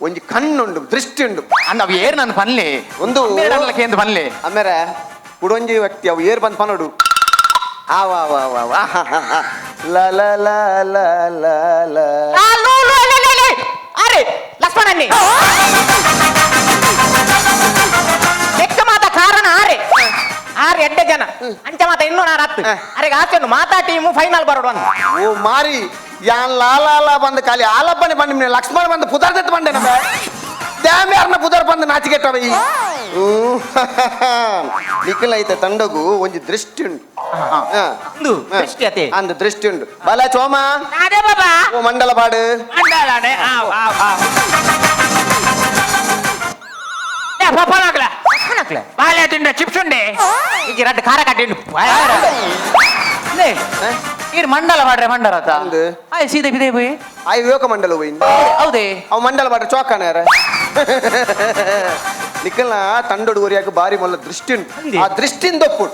ಒಂಜಿ ಕಣ್ಣುಂಡು ದೃಷ್ಟಿ ಉಂಡು ಅವ್ ಏರ್ ನನ್ನ ಪನ್ಲೆ ಒಂದು ಕೇಂದ್ರ ಪನ್ಲೆ. ಆಮೇಲೆ ಕುಡೊಂಜಿ ವ್ಯಕ್ತಿ ಅವು ಏರ್ ಬಂದು ಪನ್ನೋಡು ಆವ ಆವ ಆವ ಲ ಲ ಲ ಲ ಲ ಲ ಅರೆ ಲಕ್ಷ್ಮಣನ್ನೇ ಲೆಕ್ಕ ಮಾತ ಕಾರಣ ಆರೆ ಆರೆ ಎಡ್ಡೆ ಜನ ಅಂಚ ಮಾತ ಇನ್ನೂ ನಾರು ಹತ್ತು ಅರೆ ಆಚೆ ಮಾತಾ ಟೀಮು ಫೈನಲ್ ಬರೋಡು ಅಂತ. ಓ ಮಾರಿ ಯಾನ್ ಲಾಲ ಬಂದು ಖಾಲಿ ಆಲಪ್ಪನೆ ಬಂದ ಲಕ್ಷ್ಮಣ ಬಂದು ಪುದರ್ ದತ್ತು ಬಂಡೆ ನಮ್ಮ ಡ್ಯಾಮ್ ಯಾರನ್ನ ಪುದರ್ ಬಂದು ನಾಚಿಗೆಟ್ಟವ ಈ ನಿಖಿಲ ಐತೆ ತಂಡಗು ಒಂಜಿ ದೃಷ್ಟಿ ಉಂಟು. ದೃಷ್ಟಿ ಅತೆ ಅಂದು ದೃಷ್ಟಿ ಉಂಟು. ಬಲ ಚೋಮ ಓ ಮಂಡಲ ಪಾಡು ಮಂಡಲಾನೆ ಆವ್ ಆವ್ ಆವ್ ಬಾಳೆ ತಿಂಡ ಚಿಪ್ಸ್ ಉಂಡೆ ಇಜ್ಜಿ ರಡ್ಡು ಖಾರ ಕಟ್ಟಿಂಡು ಈರ್ ಮಂಡಲ ಪಾಡ್ರೆ ಮಂಡಲ ಆಯ್ ಸೀದೆ ಬಿದೆ ಪೋಯಿ ಆಯ್ ವಿವೇಕ ಮಂಡಲ ಹೋಯಿ. ಹೌದೇ ಅವ್ ಮಂಡಲ ಪಾಡ್ರೆ ಚೋಕನಾರ ನಿಖಲ್ನ ತಂಡೋಡು ಒರಿಯಾಕ ಬಾರಿ ಮೊಲ್ಲ ದೃಷ್ಟಿ ಉಂಟು. ಆ ದೃಷ್ಟಿಯಿಂದ ದೊಪ್ಪು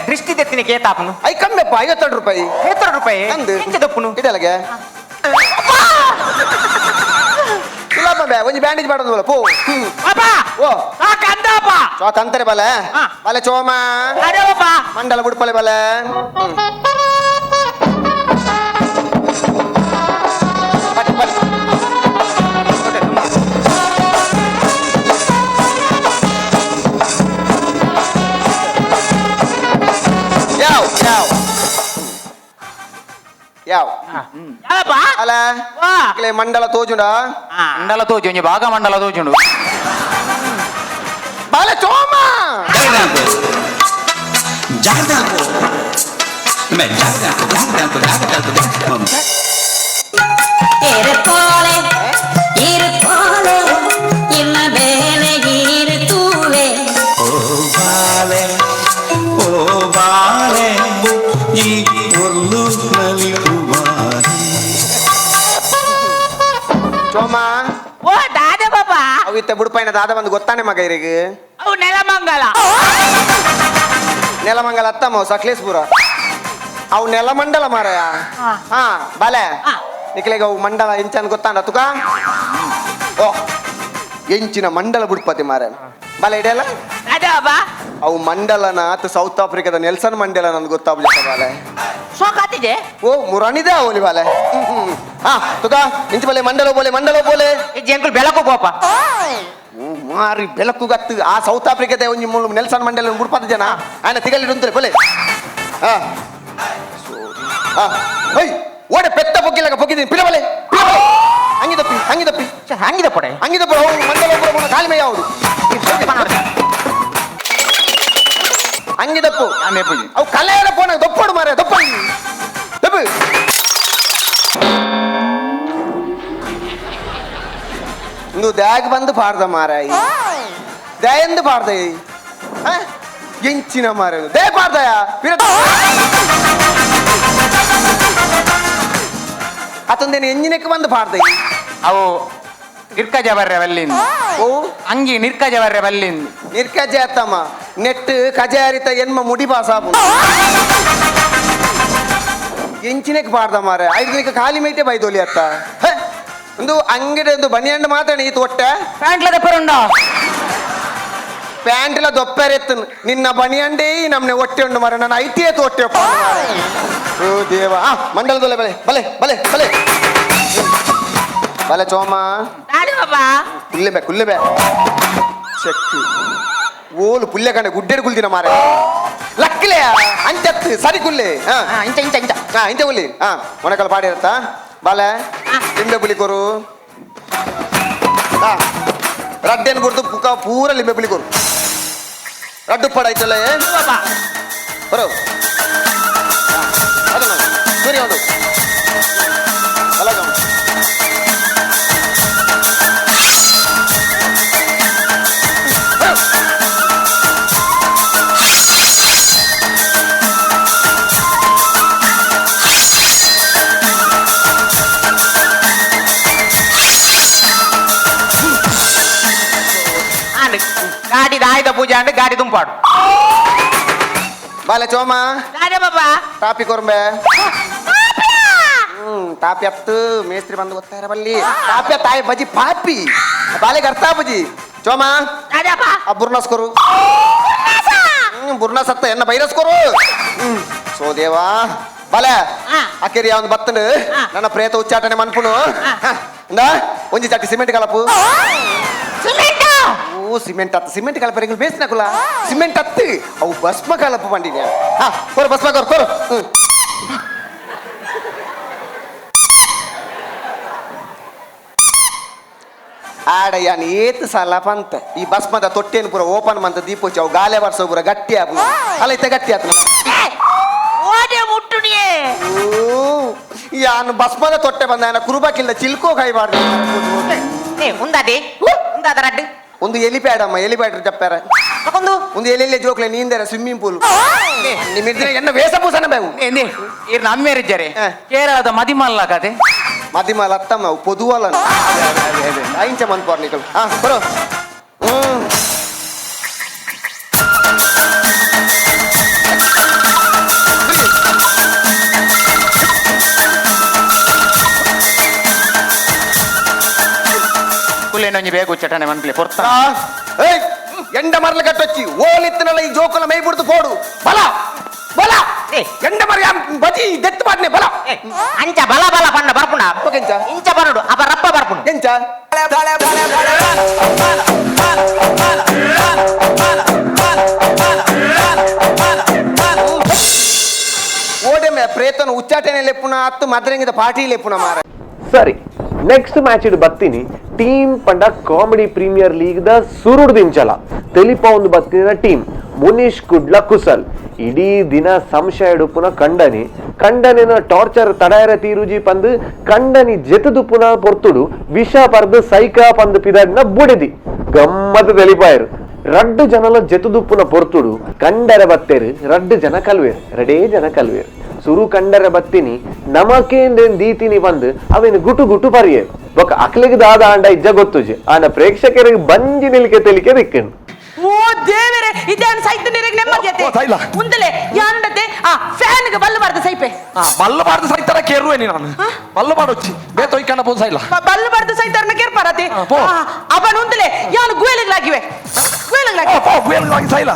ದೃಷ್ಟಿ ದೆತ್ತಿನ ಕೇತಾಪನು I ಕಮ್ಮೆಪ್ಪ 52 ರೂಪಾಯಿ 52 ರೂಪಾಯಿ ಅಂದು ಎಂಚ ದೊಪ್ಪುನು ಇದೆಲ್ಲಗೆ ಇಲ್ಲಪ್ಪ ಬೇ ಒಂಜಿ ಬ್ಯಾಂಡೇಜ್ ಮಾಡೋದು ಪೋ ಓ ಚೋಕ ಅಂತಾರೆ ಬಲೆ ಬಲೆ ಚೋಮ ಮಂಡಲ ಬುಡ್ಪಲೆ ಬಲೆ. ಯಾವ ಯಾವ ಯಾವ ಅಲ್ಲ ಮಂಡಲ ತೋಜುಂಡ ಮಂಡಲ ತೋಜು ಬಾಗ ಮಂಡಲ ತೋಜುಂಡು ಬಾಲ ಚೋಮ तेरे पोले, तेरे पोले, ಪೊರ್ಲು ನಲಿಪುವಾರೆ ಚೋಮಾ ಓ ದಾದ ಬಾಬಾ ಅವು ಇತ್ತ ಬುಡುಪಾಯಿನ ದಾದ ಬಂದು ಗೊತ್ತಾನೆ ಮಗ ಇರಿಗೆ ಅವು ನೆಲಮಂಗಲ ನೆಲಮಂಗಲ ಅತ್ತಮ್ಮ ಸಕಲೇಶ್ಪುರ ಅವು ನೆಲಮಂಡಲ ಮಾರಾಯ ಹಾ ಬಾಲೆ ನಿಕ್ಲೆಗ ಅವು ಮಂಡಲ ಎಂಚನ್ ಗೊತ್ತಾಂಡ ತುಕ ಓ ಎಂಚಿನ ಮಂಡಲ ಬುಡ್ಪತಿ ಮಾರ ಬಾಲೆ ಇಡೆಯಲ್ಲ ಅವು ಮಂಡಲನ ಆತು ಸೌತ್ ಆಫ್ರಿಕಾದ ನೆಲ್ಸನ್ ಮಂಡಲ ನನ್ಗೆ ಗೊತ್ತಾಗ್ಲಿಲ್ಲ ಬಾಲೆ ಸೋಕಾತಿದೆ ಓ ಮುರಾನಿದೆ ಅವಲಿ ಬಾಲೆ ಹಾ ತುಕ ಇಂಚ ಬಾಲೆ ಮಂಡಲ ಬೋಲೆ ಮಂಡಲ ಬೋಲೆ ಜಂಕುಲ್ ಬೆಳಕು ಗೋಪ ಮಾರಿ ಬೆಳಕು ಗತ್ತು ಆ ಸೌತ್ ಆಫ್ರಿಕಾದ ಒಂಜಿ ನೆಲ್ಸನ್ ಮಂಡಲ ಬುಡ್ಪದ ಜನ ಆಯ್ನ ತಿಗಲಿ ಉಂತಲೆ ಬೋಲೆ ಹಾ ಹಾ ಹೊಯ್ ಓಡೆ ಪೆತ್ತ ಪೊಕ್ಕಿಲ್ಲಕ ಪೊಕ್ಕಿದ್ದೀನಿ ಪಿಲಬಲೆ ಹಂಗಿ ತಪ್ಪಿ ಹಂಗಿ ತಪ್ಪಿ ಹಂಗಿ ತಪ್ಪಡೆ ಹಂಗಿ ತಪ್ಪು ಮಂಡಲ ಒಬ್ಬರ ಕಾಲಿ ಮೈ ಯಾವುದು ಹಂಗಿ ತಪ್ಪು ಅವು ಕಲೆಯರ ಪೋಣ ದೊಪ್ಪಡು ಮಾರೆ ದೊಪ್ಪ ದಪ್ಪು ಇಂದು ದ್ಯಾಗ್ ಬಂದು ಪಾಡ್ದ ಮಾರಾಯಿ ದಯಂದು ಪಾಡ್ದ ಎಂಚಿನ ಮಾರ they ಪಾಡ್ದಯ ಅತೊಂದೇನು ಎಂಜಿನಕ್ಕೆ ಬಂದು ಪಾಡ್ದ ಅವು ನಿರ್ಕಜ ಬರ್ರೆ ಬಲ್ಲಿಂದ ಓ ಅಂಗಿ ನಿರ್ಕಜ ಬರ್ರೆ ಬಲ್ಲಿಂದ ನಿರ್ಕಜ ಅತ್ತಮ್ಮ ನೆಟ್ ಕಜಾರಿತ ಎನ್ಮ ಮುಡಿ ಪಾಸಾಪು ಎಂಚಿನಕ್ಕೆ ಪಾಡ್ದ ಮಾರ ಐದು ದಿನಕ್ಕೆ ಖಾಲಿ ಮೇಟೆ ಬೈದೋಲಿ ಅತ್ತ ಒಂದು ಅಂಗಡಿ ಒಂದು ಬನಿಯಂಡು ಮಾತ್ರ ಈ ತೊಟ್ಟೆ ಪ್ಯಾಂಟ್ಲ ದಪ್ಪರುಂಡ ಪ್ಯಾಂಟ್ಲ ದೊಪ್ಪರೆತ್ತು ನಿನ್ನ ಬನಿಯಂಡೇ ನಮ್ನೆ ಹೊಟ್ಟೆ ಉಂಡು ಮಾರ ನನ್ನ ಐತಿಯೇ ತೊಟ್ಟೆ ಓ ದೇವ ಆ ಮಂಡಲದೊಲೆ ಬಲೆ ಬಲೆ ಬಲೆ ಬಲೆ ಬಲೆ ಚೋಮ ಕುಲ್ಲೆ ಬೇ ಕುಲ್ಲೆ ಬೇ ಚೆಕ್ ಓಲು ಪುಲ್ಲೆ ಕಂಡೆ ಗುಡ್ಡೆಡು ಕುಲ್ದಿನ ಮಾರೆ ಲಕ್ಲೆ ಅಂಚತ್ತು ಸರಿ ಕುಲ್ಲೆ ಇಂಚ ಇಂಚ ಇಂಚ ಹಾ ಇಂಚ ಕುಲ್ಲಿ ಹಾ ಮೊಣಕಾಲು ಪಾಡಿ ಇರುತ್ತಾ ಬಾಲೆ ಲಿಂಬೆ ಪುಲಿ ಕೊರು ಹಾ ರಡ್ಡೆನ್ ಕೊಡ್ತು ಪುಕ ಪೂರ ಲಿಂಬೆ ಪುಲಿ ಕೊರು ರಡ್ಡು ಪಡ ಆಯ್ತಲ್ಲ ಬರೋ ಅದನ್ನು ಸೂರ್ಯ ಒಂದು ಅಲ್ಲ ಗಾಡಿ ಆಯುಧ ಪೂಜೆ ಅಂಡ್ ಗಾಡಿ ತುಂಪಾಡು ಬಾಲೆ ಚೋಮ ಬಾಬಾ ಟಾಪಿ ಕೊರಂಬೆ ಟಾಪಿ ಅತ್ತು ಮೇಸ್ತ್ರಿ ಬಂದು ಗೊತ್ತಾರ ಬಲ್ಲಿ ಟಾಪಿ ತಾಯಿ ಬಜಿ ಪಾಪಿ ಬಾಲೆಗೆ ಅರ್ಥ ಬಜಿ ಚೋಮ ಆ ಬುರ್ನಾಸ್ ಕೊರು ಬುರ್ನಾಸ್ ಅತ್ತ ಎನ್ನ ಬೈರಸ್ ಕೊರು ಸೋ ದೇವಾ ಬಾಲೆ ಅಕೆರಿ ಅವನು ಬತ್ತನು ನನ್ನ ಪ್ರೇತ ಉಚ್ಚಾಟನೆ ಮನ್ಪುನು ಇಂದ ಒಂಜಿ ಚಟ್ಟಿ ಸಿಮೆಂಟ್ ಕಲಪು ಓ ಸಿಮೆಂಟ್ ಅತ್ತ ಸಿಮೆಂಟ್ ಕಲಪ ರಿಂಗ್ ಬೇಸ್ನಕುಲ ಸಿಮೆಂಟ್ ಅತ್ತು ಅವು ಭಸ್ಮ ಕಲಪು ಬಂಡಿನ ಹಾ ಕೊರು ಭಸ್ಮ ಕೊರು ಕೊರು ಆಡಯ್ಯ ಏತ್ ಸಲ ಪಂತ ಈ ಭಸ್ಮದ ತೊಟ್ಟೇನು ಪೂರ ಓಪನ್ ಮಂತ ದೀಪೋಚಿ ಅವು ಗಾಲೆ ಬರ್ಸೋ ಪೂರ ಗಟ್ಟಿ ಆಪು ಅಲ್ಲ ಇತ್ತ ಗಟ್ಟಿ ಆತು ಯಾನು ಭಸ್ಮದ ತೊಟ್ಟೆ ಬಂದ ಕುರುಬಾಕಿಲ್ಲ ಚಿಲ್ಕೋ ಕಾಯ್ಬಾರ್ದು ಒಂದು ಎಲಿಪ್ಯಾಡಮ್ಮ ಎಲಿಪ್ಯಾಡ್ ಚಪ್ಪಾರ ಒಂದು ಒಂದು ಎಲೆಲ್ಲೇ ಜೋಕ್ಲೆ ನೀಂದರೆ ಸ್ವಿಮ್ಮಿಂಗ್ ಪೂಲ್ ನಿಮ್ಮಿದ್ರೆ ಎನ್ನ ವೇಷಭೂಷಣ ಬೇವು ಇರ್ ನಮ್ಮೇರಿದ್ದಾರೆ ಕೇರಳದ ಮದಿಮಲ್ಲ ಕತೆ ಮದಿಮಲ್ ಅತ್ತಮ್ಮ ಪೊದುವಲ್ಲ ಐಂಚ ಮನ್ಪೋರ್ ನಿಕಲ್ ಹಾ ಬರೋ ಕುಲ್ಲೇನೊಂಜಿ ಬೇಗ ಉಚ್ಚಟನೆ ಮನ್ಪ್ಲೆ ಪೊರ್ತ ಏಯ್ ಎಂಡ ಮರಲ ಕಟ್ಟೊಚ್ಚಿ ಓಲಿತ್ತನಲ್ಲ ಈ ಜೋಕುಲ ಮೈ ಬಿಡ್ತು ಪೋಡು ಬಲ ಬಲ ಎಂಡ ಮರ ಬಜಿ ದೆತ್ತು ಪಾಡ್ನೆ ಬಲ ಅಂಚ ಬಲ ಬಲ ಪಣ್ಣ ಬರ್ಪುಣ ಇಂಚ ಬರಡು ಅಪ ರಪ್ಪ ಬರ್ಪುಣ ಎಂಚ ಓಡೆಮೆ ಪ್ರೇತನ ಉಚ್ಚಾಟನೆ ಲೆಪ್ಪುನ ಅತ್ತು ಮದ್ರಂಗಿದ ಪಾಟಿ ಲೆಪ್ಪುನ ಮಾರ ಸರಿ ನೆಕ್ಸ್ಟ್ ಮ್ಯಾಚ್ ಇಡು ಬತ್ತೀನಿ ಟೀಮ್ ಪಂಡ comedy premier league the ಸುರುಡ್ ದಿಂಚಲ ತೆಲಿಪ ಒಂದು ಬತ್ತಿನ ಟೀಮ್ ಮುನೀಶ್ ಕುಡ್ಲ ಕುಸಲ್ ಇಡೀ ದಿನ ಸಂಶಯ ಡುಪುನ ಕಂಡನಿ ಕಂಡನಿನ ಟಾರ್ಚರ್ ತಡಯರ ತೀರುಜಿ ಪಂದು ಕಂಡನಿ ಜೆತುದುಪುನ ಪೊರ್ತುಡು ವಿಷ ಪರ್ದು ಸೈಕಾ ಪಂದು ಪಿದಡ್ನ ಬುಡಿದಿ ಗಮ್ಮತ್ ತೆಲಿಪಾಯರು ರಡ್ಡು ಜನಲ ಜೆತುದುಪ್ಪುನ ಪೊರ್ತುಡು ಕಂಡರ ಬತ್ತೇರು ರಡ್ಡು ಜನ ಕಲ್ವೇರು ರಡೇ ಜನ ಕಲ್ವೇರು. ಸೊ ಸುರು ಕಂಡರ ಬತ್ತಿನಿ ನಮಕೇಂದೇನ್ ದೀತಿನಿ ಬಂದು ಅವೇನು ಗುಟು ಗುಟು ಪರಿಯೇ ಬೊಕ ಅಕ್ಲಿಗೆ ದಾದ ಆಂಡ ಇಜ್ಜ ಗೊತ್ತುಜಿ ಆಂಡ ಪ್ರೇಕ್ಷಕರಿಗೆ ಬಂಜಿ ನಿಲ್ಕೆ ತೆಲಿಕೆ ದಿಕ್ಕನ್. ಓ ದೇವರೇ, ಇದೇನು ಸೈತ ನೀರಿಗೆ ನೆಮ್ಮದಿ ಐತೆ ಉಂದಲೆ ಯಾನುಂಡತೆ ಆ ಫ್ಯಾನ್ ಗೆ ಬಲ್ಲಬಾರ್ದು ಸೈಪೆ ಬಲ್ಲಬಾರ್ದು ಸೈತರ ಕೇರುವೆ ನಾನು ಬಲ್ಲಬಾರ್ದು ಬೇತೊಯ್ಕಂಡ ಪೋದು ಸೈಲ ಬಲ್ಲಬಾರ್ದು ಸೈತರನ ಕೇರ್ಪಾರತೆ ಅವನ ಉಂದಲೆ ಯಾನು ಗುವೆಲಗಳಾಗಿವೆ ಗುವೆಲಗಳಾಗಿ ಗುವೆಲಗಳಾಗಿ ಸೈಲ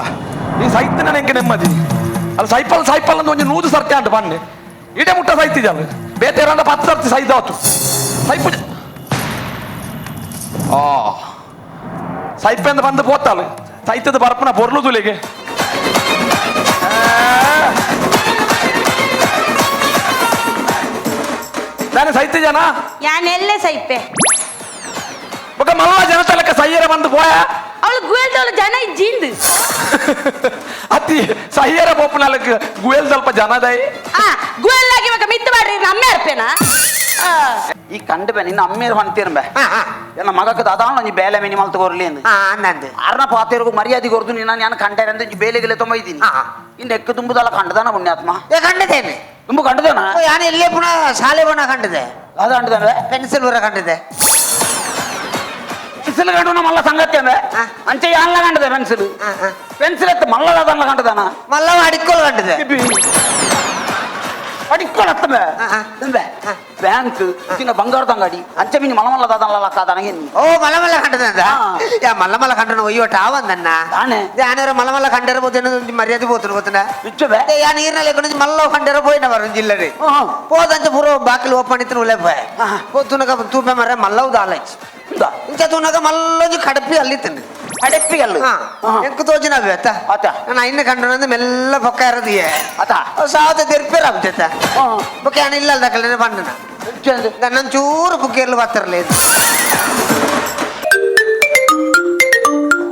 ಈ ಸೈತನ ನೆಂಗೆ ನೆಮ್ಮದಿ ಅಲ್ಲಿ ಸೈಪಲ್ ಸೈಪಲ್ ಅಂತ ಒಂಜಿ 100 ಸರ್ತಿ ಅಂಟು ಬನ್ನಿ ಇಡೇ ಮುಟ್ಟ ಸೈತಿದ್ಯಲ್ಲ ಬೇತೇರಂಡ 10 ಸರ್ತಿ ಸೈದಾತು ಸೈಪು ಆ ಸೈಪೆಂದ ಬಂದು ಪೋತಾಳು ಸೈತದ ಬರಪನ ಬೊರ್ಲು ತುಲಿಗೆ ನಾನು ಸೈತ ಜನ ಯಾನೆಲ್ಲೇ ಸೈಪೆ ಬೊಕ ಮಲ್ಲ ಜನ ತಲಕ ಸೈಯರ ಬಂದು ಪೋಯ ಅವಳು ಗುವೆಲ್ದವಳು ಜನ ಇಜ್ಜಿಂದು ಅತಿ ಸೈಯರ ಪೋಪುನಲಕ್ ಗುವೆಲ್ ಸ್ವಲ್ಪ ಜನದೈ ಆ ಗುವೆಲ್ ಆಗಿ ಇವಾಗ ಮಿತ್ತು ಮಾಡ್ರಿ ನಮ್ಮೆ ಅರ್ಪೇನಾ ಈ ಕಂಡು ನಿನ್ನ ಅಮ್ಮೇರು ಹೊಂತೀರ್ಬೆ ನನ್ನ ಮಗಕ್ಕೆ ದಾದಾಣ ನೀ ಬೇಲೆ ಮಿನಿ ಮಲ್ತು ಕೊರ್ಲಿ ಅಂದು ಅರ್ನ ಪಾತೇರ್ಗು ಮರ್ಯಾದೆ ಕೊರ್ದು ನೀನು ನಾನು ಕಂಡೇರೆ ಅಂತ ಬೇಲೆಗೆಲ್ಲ ತುಂಬ ಇದ್ದೀನಿ ಇನ್ನು ಎಕ್ಕು ತುಂಬುದಲ್ಲ ಕಂಡದಾನ ಪುಣ್ಯಾತ್ಮ ಕಂಡದೇನೆ ತುಂಬ ಕಂಡದಾನ ನಾನು ಎಲ್ಲೇ ಪುನಃ ಶಾಲೆ ಬಣ್ಣ ಕಂಡಿದೆ ಅದು ಕಂಡದಾನೆ ಪೆನ್ಸಿಲ್ ಬರ ಕಂಡಿದೆ ಪೆನ್ಸಿಲ್ ಕಂಡು ಮಲ್ಲ ಸಂಗತಿ ಅಂದ್ರೆ ಅಂಚೆ ಯಾನ್ಲ ಕಂಡದೆ ಪೆನ್ಸಿಲ್ ಪೆನ್ಸಿಲ್ ಎತ್ತ ಮಲ್ಲದಾದನ್ಲ ಕಂಡದಾನ ಮಲ್ಲವ ಅಡಿಕೋಲ್ ಕಂಡಿದೆ ಅಡಿಕೋಲ್ ಬ್ಯಾಂಕ್ ಚಿನ್ನ ಬಂಗಾರದ ಅಂಗಡಿ ಅಂಚೆ ಮಿನಿ ಮಲಮಲ್ಲ ದಾದನ್ಲ ಲಕ್ಕ ಓ ಮಲಮಲ್ಲ ಕಂಡದ ಯಾ ಮಲ್ಲಮಲ್ಲ ಕಂಡನ ಒಯ್ಯೋಟ ಆವಂದನ್ನ ಯಾನೇರ ಮಲಮಲ್ಲ ಕಂಡಿರಬಹುದು ಮರ್ಯಾದೆ పోతుడు పోతున్నా ಯಾ ನೀರಿನ ಲೆಕ್ಕ ಮಲ್ಲ ಕಂಡಿರ పోయిన వారు జిల్లడి పోదంಚ ಪೂರ ಬಾಕಿಲು ಓಪನ್ ಇತ್ತು ಉಲೇಪೆ పోతున్నక తూపే మరే మల్లవు దాలచ్చు ಇಂಚ ತೂನಕ ಮಲ್ಲೊಂದು ಕಡಪಿ ಅಲ್ಲಿತ್ತಂడి ಕಡಪಿ ಅಲ್ಲ ಎಂಕು ತೋಜಿನ ಅತ್ತ ನಾನು ಇನ್ನು ಕಂಡು ಮೆಲ್ಲ ಪೊಕ್ಕ ಇರೋದಿಯೇ ಅತ್ತ ಸಾವತ ತೆರ್ಪೇರ ಆಗ್ತೈತ ಬೊಕ್ಕ ನಾನು ಇಲ್ಲ ಅಲ್ದಕ್ಕಲ್ಲ ಬಂದನ ನನ್ನ ಚೂರು ಬುಕ್ಕೇರ್ಲು ಬರ್ತಿರಲಿ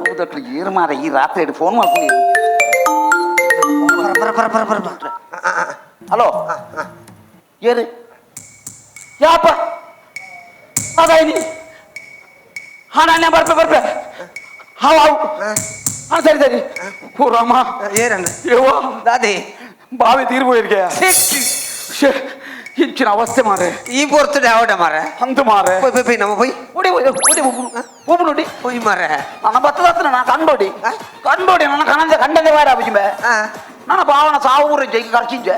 ಹೌದಟ್ಲು ಏರು ಮಾರ ಈ ರಾತ್ರಿ ಫೋನ್ ಮಾಡ್ಕೊಂಡು ಬರ ಬರ ಬರ ಬರ ಬರ ಹಲೋ ಏರು ಯಾಪ ಅದಾಯ್ನಿ ಹಾ ನಾನು ಬರ್ಪೆ ಬರ್ಪೆ ಹಾವು ಹಾವು ಹಾ ಸರಿ ಸರಿ ಓ ರಾಮ ಏನಣ್ಣ ಯವ್ವ ದಾದಿ ಬಾವಿ ತೀರ್ ಪೋಯಿರ್ಗೆ ಇಂಚಿನ ಅವಸ್ಥೆ ಮಾರೆ ಈ ಪೊರ್ತುಡೆ ಆವಡ ಮಾರೆ ಅಂತು ಮಾರೆ ಪೋಯ್ ಪೋಯ್ ಪೋಯ್ ನಮ್ಮ ಪೋಯ್ ಓಡಿ ಓಡಿ ಓಡಿ ಓಪು ನೋಡಿ ಪೋಯ್ ಮಾರೆ ನನ್ನ ಬತ್ತದ ನಾನು ಕಂಡೋಡಿ ಕಂಡೋಡಿ ನನ್ನ ಕಣಂದೆ ಕಂಡಂದೆ ವಾರ ಅಭಿಜಿಂಬೆ ನನ್ನ ಭಾವನ ಸಾವು ಜೈಗೆ ಖರ್ಚಿಂಜೆ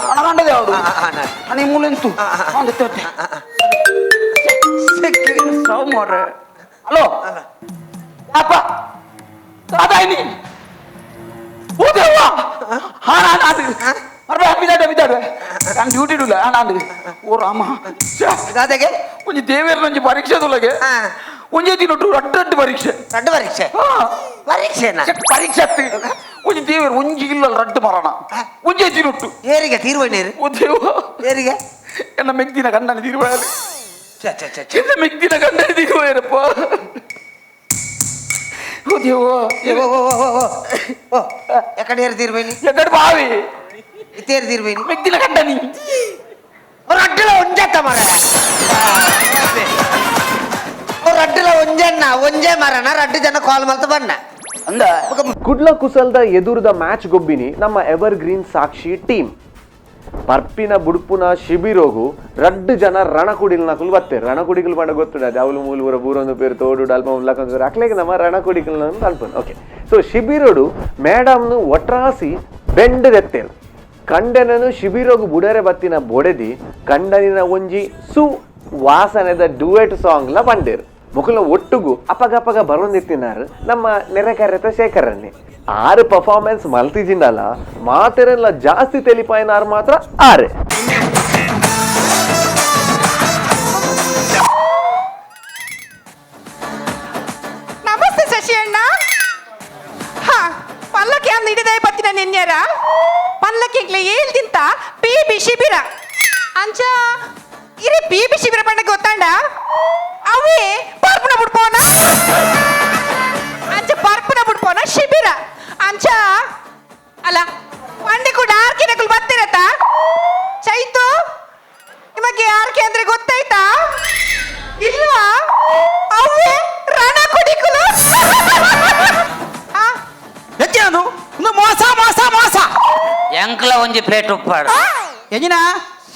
ನನ್ನ ಕಂಡದೆ ಅವಡು ನಾನು ಈ ಮೂಲೆಂತು ಸಾವು ಮಾರೆ ಹಲೋ ಅಪ್ಪ ಅದಾಯ್ನಿ ಓದೇವ್ವ ಹಾ ನಾನು ಅದು ಅರ್ಬೆ ಬಿದ್ದಾಡೆ ಬಿದ್ದಾಡೆ ನಾನು ಡ್ಯೂಟಿ ಇಡಲ್ಲ ನಾನು ಓ ರಾಮ ದಾದಾಗೆ ಒಂಜಿ ದೇವೇರ್ನ ಒಂಜಿ ಪರೀಕ್ಷೆ ತುಲಗೆ ಒಂಜೇ ದಿನ ರಡ್ಡು ರಡ್ಡು ಪರೀಕ್ಷೆ ರಡ್ಡು ಪರೀಕ್ಷೆ ಪರೀಕ್ಷೆನಾ ಪರೀಕ್ಷೆ ಒಂಜಿ ದೇವೇರ್ ಒಂಜಿ ಇಲ್ಲ ರಡ್ಡು ಮರಣ ಒಂಜೇ ದಿನೊಟ್ಟು ಏರಿಗೆ ತೀರ್ವಣ್ಣೇರು ಓ ದೇವ ಏರಿಗೆ ಎನ್ನ ಮೆಗ್ದಿನ ಗಂಡನ ತೀರ್ವಾಯಲಿ ಎನ್ನ ಮೆಗ್ದಿನ ಗಂಡನ ತೀರ್ವಾಯರಪ್ಪ ಓ ದೇವ ಓ ಎಕಡೆ ಏರು ತೀರ್ವೈನಿ ಎಕಡೆ ಬಾವಿ ಇತ್ತೇರು ತೀರ್ವೈನಿ ಮೆಗ್ದಿನ ಗಂಡನಿ ರಡ್ಡುಲ ಒಂಜತ್ತ ಮರ ರಡ್ಡುಲ ಒಂಜನ್ನ ಒಂಜೇ ಮರನ ರಡ್ಡು ಜನ ಕಾಲ್ ಮಲ್ತ ಬಣ್ಣ ಅಂದ ಕುಡ್ಲ ಕುಸಲ್ದ ಎದುರುದ ಮ್ಯಾಚ್ ಗೊಬ್ಬಿನಿ ನಮ್ಮ ಎವರ್ ಗ್ರೀನ್ ಸಾಕ್ಷಿ ಟೀಮ್ ಪರ್ಪಿನ ಬುಡ್ಪುನ ಶಿಬಿರೋಗು ರಡ್ಡು ಜನ ರಣಕುಡಿಲ್ನಕುಲು ಬತ್ತೆ ರಣಕುಡಿಕುಲು ಪಂಡ ಗೊತ್ತುಡ ಅವಲು ಮೂಲು ಬೂರೊಂದು ಪೇರು ತೋಡು ಡಲ್ಪ ಉಲ್ಲಕೊಂದು ಪೇರು ಅಕ್ಲೆಗೆ ನಮ್ಮ ರಣಕುಡಿಕುಲು ಅಂತ ಅನ್ಪುನ್. ಓಕೆ, ಸೊ ಶಿಬಿರೋಡು ಮೇಡಮ್ನು ಒಟ್ರಾಸಿ ಬೆಂಡ್ ದೆತ್ತೇರು ಕಂಡನನು ಶಿಬಿರೋಗು ಬುಡರೆ ಬತ್ತಿನ ಬೊಡೆದಿ ಕಂಡನಿನ ಒಂಜಿ ಸು ವಾಸನೆದ ಡುಯೆಟ್ ಸಾಂಗ್ಲ ಬಂಡೇರು ಮುಕುಲ ಒಟ್ಟುಗು ಅಪಗಪಗ ಬರೋಂದಿತ್ತಿನಾರು ನಮ್ಮ ನೆರೆಕರೆತ ಶೇಖರನ್ನೇ ಆರು ಪರ್ಫಾರ್ಮೆನ್ಸ್ ಮಲ್ತಿಜಿಂಡಲ್ಲ ಮಾತೆರೆಲ್ಲ ಜಾಸ್ತಿ ತೆಲಿಪಾಯಿನಾರು ಮಾತ್ರ ಆರೆ. ನಮಸ್ತೆ ಶಶಿ ಅಣ್ಣ. ಹಾ ಪಲ್ಲಕ್ಕಿ ಅಂದ ಹಿಡಿದೇ ಬತ್ತಿನ ನಿನ್ಯಾರ ಪಲ್ಲಕ್ಕಿಗ್ಲೆ ಏಳ್ದಿಂತ ಪಿ ಬಿ ಶಿಬಿರ ಅಂಚ ಇರಿ ಪಿ ಬಿ ಶಿಬಿರ ಪಂಡ ಗೊತ್ತಾಂಡ ಅವೇ ಪರ್ಪುನ ಬಿಡ್ಪೋನ ಅಂಚ ಪರ್ಪುನ ಬಿಡ್ಪೋನ ಶಿಬಿರ ಅಂಚ ಅಲ್ಲ ಪಂಡೆ ಕೂಡ ಆರ್ಕಿನಕುಲು ಬರ್ತಿರತ್ತ ಚೈತು ನಿಮಗೆ ಆರ್ಕೆ ಅಂದ್ರೆ ಗೊತ್ತಾಯ್ತಾ ಇಲ್ವಾ? ಅವೇ ರಣ ಕುಡಿಕುಲು. ಮೋಸ ಮೋಸ ಮೋಸ ಎಂಕ್ಲ ಒಂಜಿ ಪ್ಲೇಟ್ ಉಪ್ಪಾಡು. ಎಂಜಿನ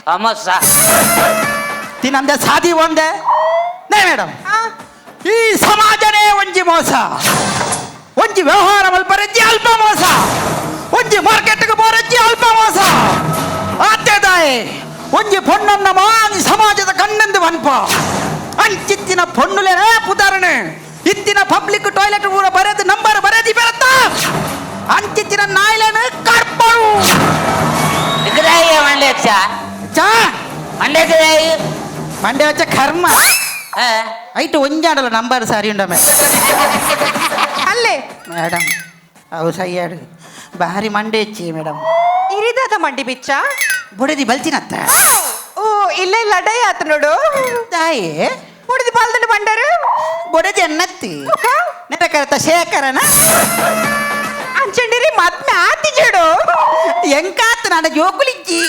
ಸಮೋಸ ತಿನ್ನಂದೆ ಸಾದಿ ಒಂದೆ ನೇ ಮೇಡಮ್ ಈ ಸಮಾಜನೇ ಒಂಜಿ ಮೋಸ ಒಂಜಿ ವ್ಯವಹಾರ ಮಲ್ಪರಜ್ಜಿ ಅಲ್ಪ ಮೋಸ ಒಂಜಿ ಮಾರ್ಕೆಟ್ಗೆ ಬೋರಜ್ಜಿ ಅಲ್ಪ ಮೋಸ ಆತೆದಾಯೆ ಒಂಜಿ ಪೊಣ್ಣನ್ನ ಮಾನಿ ಸಮಾಜದ ಕಣ್ಣೆಂದು ವನ್ಪ ಅಂಚಿತ್ತಿನ ಪೊಣ್ಣುಲೇನೇ ಪುದಾರಣೆ ಇತ್ತಿನ ಪಬ್ಲಿಕ್ ಟಾಯ್ಲೆಟ್ ಪೂರ ಬರೆದು ನಂಬರ್ ಬರೆದಿ ಬರತ್ತ ಅಂಚಿತ್ತಿನ ನಾಯ್ಲೇನು ಕರ್ಪಳು ಮಂಡೆ ವಚ್ಚ ಕರ್ಮ ಐಟು ಒಂಜಾಡಲ್ಲ ನಂಬರ್ ಸಾರಿ ಉಂಡ ಅಲ್ಲೇ ಮೇಡಮ್ ಅವು ಸಯ್ಯಾಡು ಭಾರಿ ಮಂಡೆ ಹೆಚ್ಚಿ ಮೇಡಮ್ ಇರಿದಾದ ಮಂಡಿ ಬಿಚ್ಚ ಬುಡದಿ ಬಲ್ತಿನತ್ತ ಓ ಇಲ್ಲ ಲಡೈ ಆತು ನೋಡು ತಾಯಿ ಬುಡದಿ ಬಾಲ್ದಂಡು ಬಂಡರು ಬುಡದಿ ಅನ್ನತ್ತಿ ನೆರಕರತ ಶೇಖರನ ಅಂಚಂಡಿರಿ ಮದ್ಮೆ ಆತಿಜಡು ಎಂಕಾತ್ ನನ್ನ ಜೋಕುಲಿಜ್ಜಿ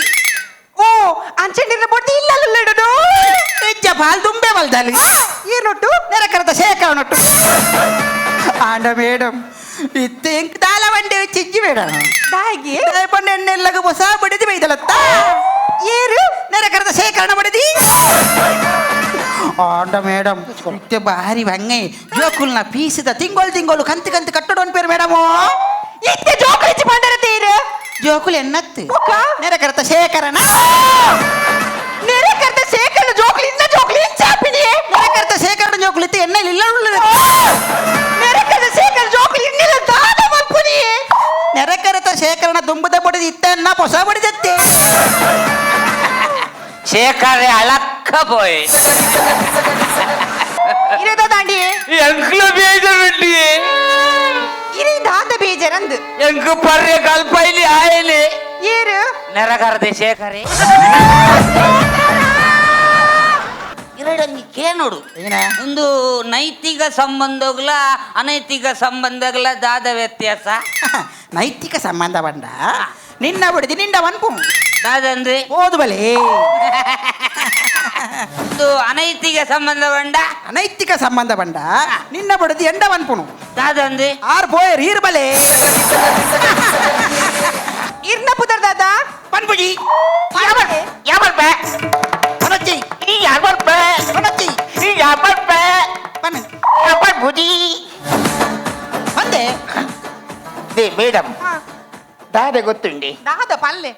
ಓ ಅಂಚಂಡಿರ ಬುಡದಿ ಇಲ್ಲ ಲಡಡು ಹೆಜ್ಜ ಬಾಲ್ ದುಂಬೆ ಬಲ್ದಲ್ಲಿ ಏನೊಟ್ಟು ನೆರಕರತ ಶೇಖರನೊಟ್ಟು ಆಂಡ ಮೇಡಮ್ ಇತ್ತೆ ಎಂಕ್ ದಾಲ ಬಂಡೆ ಚಿಜ್ಜಿ ಮೇಡಮ್ ದಾಗಿ ಪಂಡ ಎಣ್ಣೆಲ್ಲಗ ಹೊಸ ಬಡಿದಿ ಬೈದಲತ್ತ ಏರು ನೆರಕರದ ಶೇಖರಣ ಬಡಿದಿ ಆಂಡ ಮೇಡಮ್ ಇತ್ತೆ ಬಾರಿ ಬಂಗೈ ಜೋಕುಲ್ನ ಪೀಸಿದ ತಿಂಗೋಳು ತಿಂಗೋಳು ಕಂತು ಕಂತು ಕಟ್ಟಡ ಅನ್ಪೇರು ಮೇಡಮ್ ಇತ್ತೆ ಜೋಕುಲಿಚ್ಚಿ ಬಂಡರ ತೀರು ಜೋಕುಲು ಎನ್ನತ್ತು ನೆರಕರತ ಶೇಖರಣ ನೆರೆಕರ್ತ ಶೇಖರಣ ಜೋಕುಲು ಇನ್ನ ಜೋಕುಲು ಇಂಚಾಪಿನಿ ನೆರಕರತ ಶೇಖರಣ ಜೋಕುಲು ಇತ್ತೆ ಎಣ್ಣೆ ಇಲ್ಲ ನೆರೆಕರ್ತ ಶೇಖರಣ ಜೋಕುಲು ಇನ್ನಿಲ್ಲ ದಾದ ಮಲ್ಪುನಿ ನೆರಕರತ ಶೇಖರಣ ದುಂಬದ ಬಡಿದ ಇತ್ತನ್ನ ಹೊಸ ಬಡಿದತ್ತೆ ಶೇಖರೆ ಅಳಕ್ಕ ಪೋಯ್ ಇರದ ದಾಂಡಿ ಎಂಕ್ಲ ಬೇಜಾರುಂಡಿ ಇರಿ ದಾದ ಬೇಜಾರಂದು ಎಂಕು ಪರ್ರೆ ಕಲ್ಪೈಲಿ ಆಯಲಿ ಏರು ನೆರಕರದೆ ಶೇಖರೆ ಎರಡಂಗಿ ಕೇನೋಡು ಒಂದು ನೈತಿಕ ಸಂಬಂಧಗಳ ಅನೈತಿಕ ಸಂಬಂಧಗಳ ದಾದ ವ್ಯತ್ಯಾಸ ನೈತಿಕ ಸಂಬಂಧ ಬಂಡ ನಿನ್ನ ಬಿಡದಿ ನಿಂಡ ವನ್ಪು ದಾದಂದ್ರೆ ಓದು ಬಲೆ ಒಂದು ಅನೈತಿಕ ಸಂಬಂಧ ಬಂಡ ಅನೈತಿಕ ಸಂಬಂಧ ಬಂಡ ನಿನ್ನ ಬಿಡದಿ ಎಂಡ ವನ್ಪುನು ದಾದಂದ್ರೆ ಆರ್ ಪೋಯರ್ ಈರ್ ಬಲೆ ಇರ್ನ ಪುದರ್ ದಾದಾ ಪನ್ಪುಜಿ ಯಾವರ್ ಬೇ ಪನಚ್ಚಿ ಈ ಯಾವರ್ ಬೇ ಪನಚ್ಚಿ ಈ ಯಾವರ್ ಬೇ ಪನ್ ಪನ್ಪುಜಿ ಬಂದೆ they madam ದಾದ ಗೊತ್ತುಂಡಿ ದಾದ ಪಲ್ಲೆ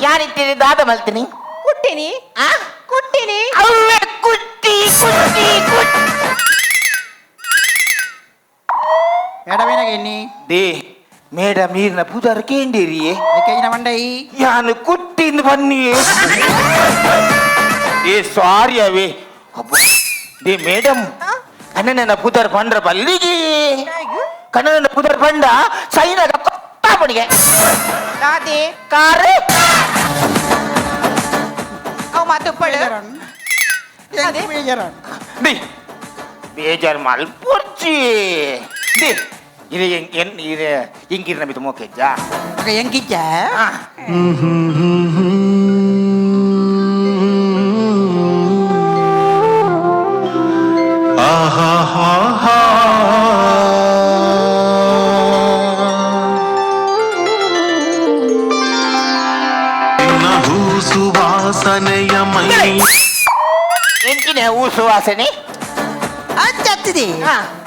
ಯಾರಿದ್ದೀರಿ ದಾದ ಮಲ್ತೀನಿ ಕುಟ್ಟಿನಿ ಕುಟ್ಟಿನಿ ಅವೇ ಕುಟ್ಟಿ ಕುಟ್ಟಿ ಕುಟ್ಟಿ ಮೇಡಮ್ ಏನಾಗೇನಿ they madam ನೀರಿನ ಪುದರ್ ಕೇಂದಿರಿ ಏಕೆಯಿನ ಮಂಡೈ ಯಾನು ಕುಟ್ಟಿಂದ ಬನ್ನಿ ಏ ಸಾರಿ ಅವೇ they madam ಕಣ್ಣನ ಪುದರ್ ಬಂದ್ರ ಬಲ್ಲಿಗೆ ಕಣ್ಣನ ಪುದರ್ ಬಂಡ ಸೈನದ ಕೊತ್ತಾಪಣಿಗೆ ದಾದಿ ಕಾರು ಅವು ಮಾತುಪ್ಪಳು ಬೇಜಾರ್ ಮಲ್ಪೊರ್ಚಿ they ಇದು ಇದು ಇಂಗಿರ್ ನಮಿತು ಮೋಕೆಜ್ಜ ಎಂಗಿಜ್ಜ ಸುವಾಸನೆಯ ಮೈ ಎಂಚಿನ ಹೂ ಸುವಾಸನೆ ಅಂಚತ್ತಿದೆ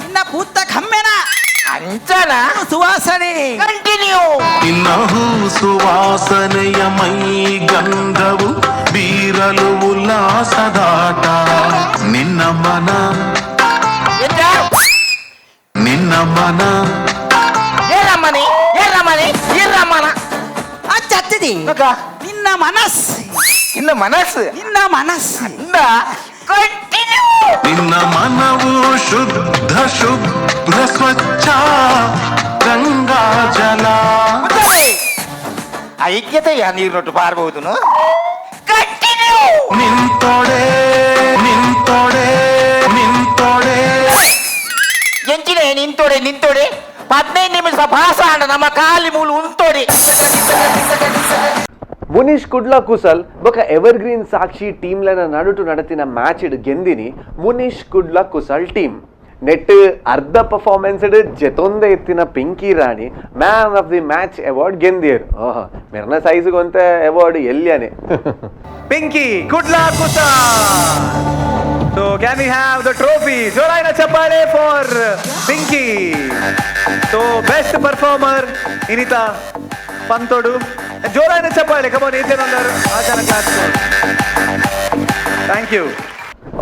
ಇನ್ನ ಪೂತ ಕಮ್ಮೆನ ಅಂಚನ ಸುವಾಸನೆ ಕಂಟಿನ್ಯೂ ನಿನ್ನ ಹೂ ಸುವಾಸನೆಯ ಮೈ ಗಂಧವು ಬೀರಲು ಉಲ್ಲಾಸದಾಟ ನಿನ್ನ ಮನ ನಿನ್ನ ಮನ ಏರಮ್ಮನೆ ಏರಮ್ಮನೆ ಏರಮ್ಮನ ಅಂಚತ್ತಿದೆ ನಿನ್ನ ಮನಸ್ಸು ನಿನ್ನ ಮನಸ್ಸು ನಿನ್ನ ಮನಸ್ಸು ಕಂಟಿನ್ಯೂ ನಿನ್ನ ಮನವು ಶುದ್ಧ ಶುಭ್ರ ಸ್ವಚ್ಛ ಗಂಗಾ ಜಲ ಐಕ್ಯತೆಯ ನೀರಿನೊಟ್ಟು ಪಾರಬಹುದು ನಿಂತೊಡೆ ನಿಂತೊಡೆ ನಿಂತೊಡೆ ಎಂಚಿನ ನಿಂತೊಡೆ ನಿಂತೊಡೆ 15 ನಿಮಿಷ ಭಾಷಣ ನಮ್ಮ ಕಾಲಿ ಮೂಲು ಉಂತೊಡೆ ಮುನೀಶ್ ಕುಡ್ಲಾ ಕುಸಲ್ ಬೊಕ ಎವರ್ ಗ್ರೀನ್ ಸಾಕ್ಷಿ ಟೀಮ್ಲನ ನಡುಟು ನಡತಿನ ಮ್ಯಾಚ್ ಗೆಂದಿನಿ ಮುನೀಶ್ ಕುಡ್ಲಾ ಕುಸಲ್ ಟೀಮ್. ನೆಟ್ ಅರ್ಧ ಪರ್ಫಾರ್ಮೆನ್ಸ್ ಜೆತೊಂದೆ ಇತ್ತಿನ Pinki Rani man of the match award ಗೆಂದಿಯರು. ಓಹ್, ಮೆರ್ನ ಸೈಜ್ ಗೊಂತೆ ಅವಾರ್ಡ್ ಎಲ್ಲಿಯಾನೆ. Pinki Kudla Kusa. So can we have the trophy? ಜೋರಾಯಿನ ಚಪ್ಪಾಳೆ for Pinki. So best performer ಇನಿತಾ ಪಂತೋಡು. ಜೋರಾಯಿನ ಚಪ್ಪಾಳೆ. ಕಮೋನ್, ಈತೇನೊಂದರು ಆಚಾರ class. Thank you.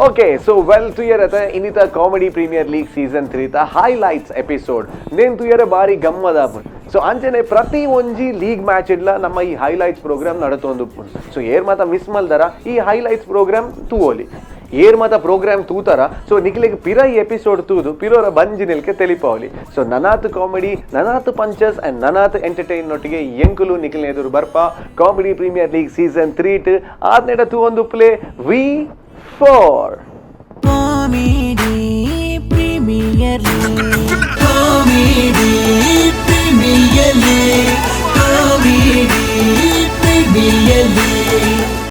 Okay, so well ತುಯರತ ಇನ್ನಿತ ಕಾಮಿಡಿ premier league season 3 ತ ಹೈಲೈಟ್ಸ್ ಎಪಿಸೋಡ್ ನೇನ್ ತುಯರ ಬಾರಿ ಗಮ್ಮದಾಪುಂಡು. ಸೊ ಅಂಚನೆ ಪ್ರತಿ ಒಂಜಿ ಲೀಗ್ ಮ್ಯಾಚ್ ಇಡ್ಲ ನಮ್ಮ ಈ ಹೈಲೈಟ್ಸ್ ಪ್ರೋಗ್ರಾಮ್ ನಡತೊಂದುಪ್ಪುಂಡು. ಸೊ ಏರ್ ಮಾತ ಮಿಸ್ ಮಲ್ದರ ಈ ಹೈಲೈಟ್ಸ್ ಪ್ರೋಗ್ರಾಮ್ ತೂವೋಲಿ. ಏರ್ ಮಾತ ಪ್ರೋಗ್ರಾಮ್ ತೂತಾರ, ಸೊ ನಿಕ್ಲೆಗ್ ಪಿರ ಈ ಎಪಿಸೋಡ್ ತೂದು ಪಿರೋರ ಬಂಜಿ ನಿಲ್ಕೆ ತೆಲಿಪಾವಲಿ. ಸೊ ನನಾತ್ ಕಾಮಿಡಿ, ನನಾತ್ ಪಂಚಸ್ ಅಂಡ್ ನನಾತ್ ಎಂಟರ್ಟೈನ್ ನೊಟ್ಟಿಗೆ ಎಂಕುಲು ನಿಖಿಲ್ ಎದುರು ಬರ್ಪ ಕಾಮಿಡಿ ಪ್ರೀಮಿಯರ್ ಲೀಗ್ ಸೀಸನ್ 3 ಆದ್ನೆಡ ತೂವೊಂದು play V4. Comedy Premier League.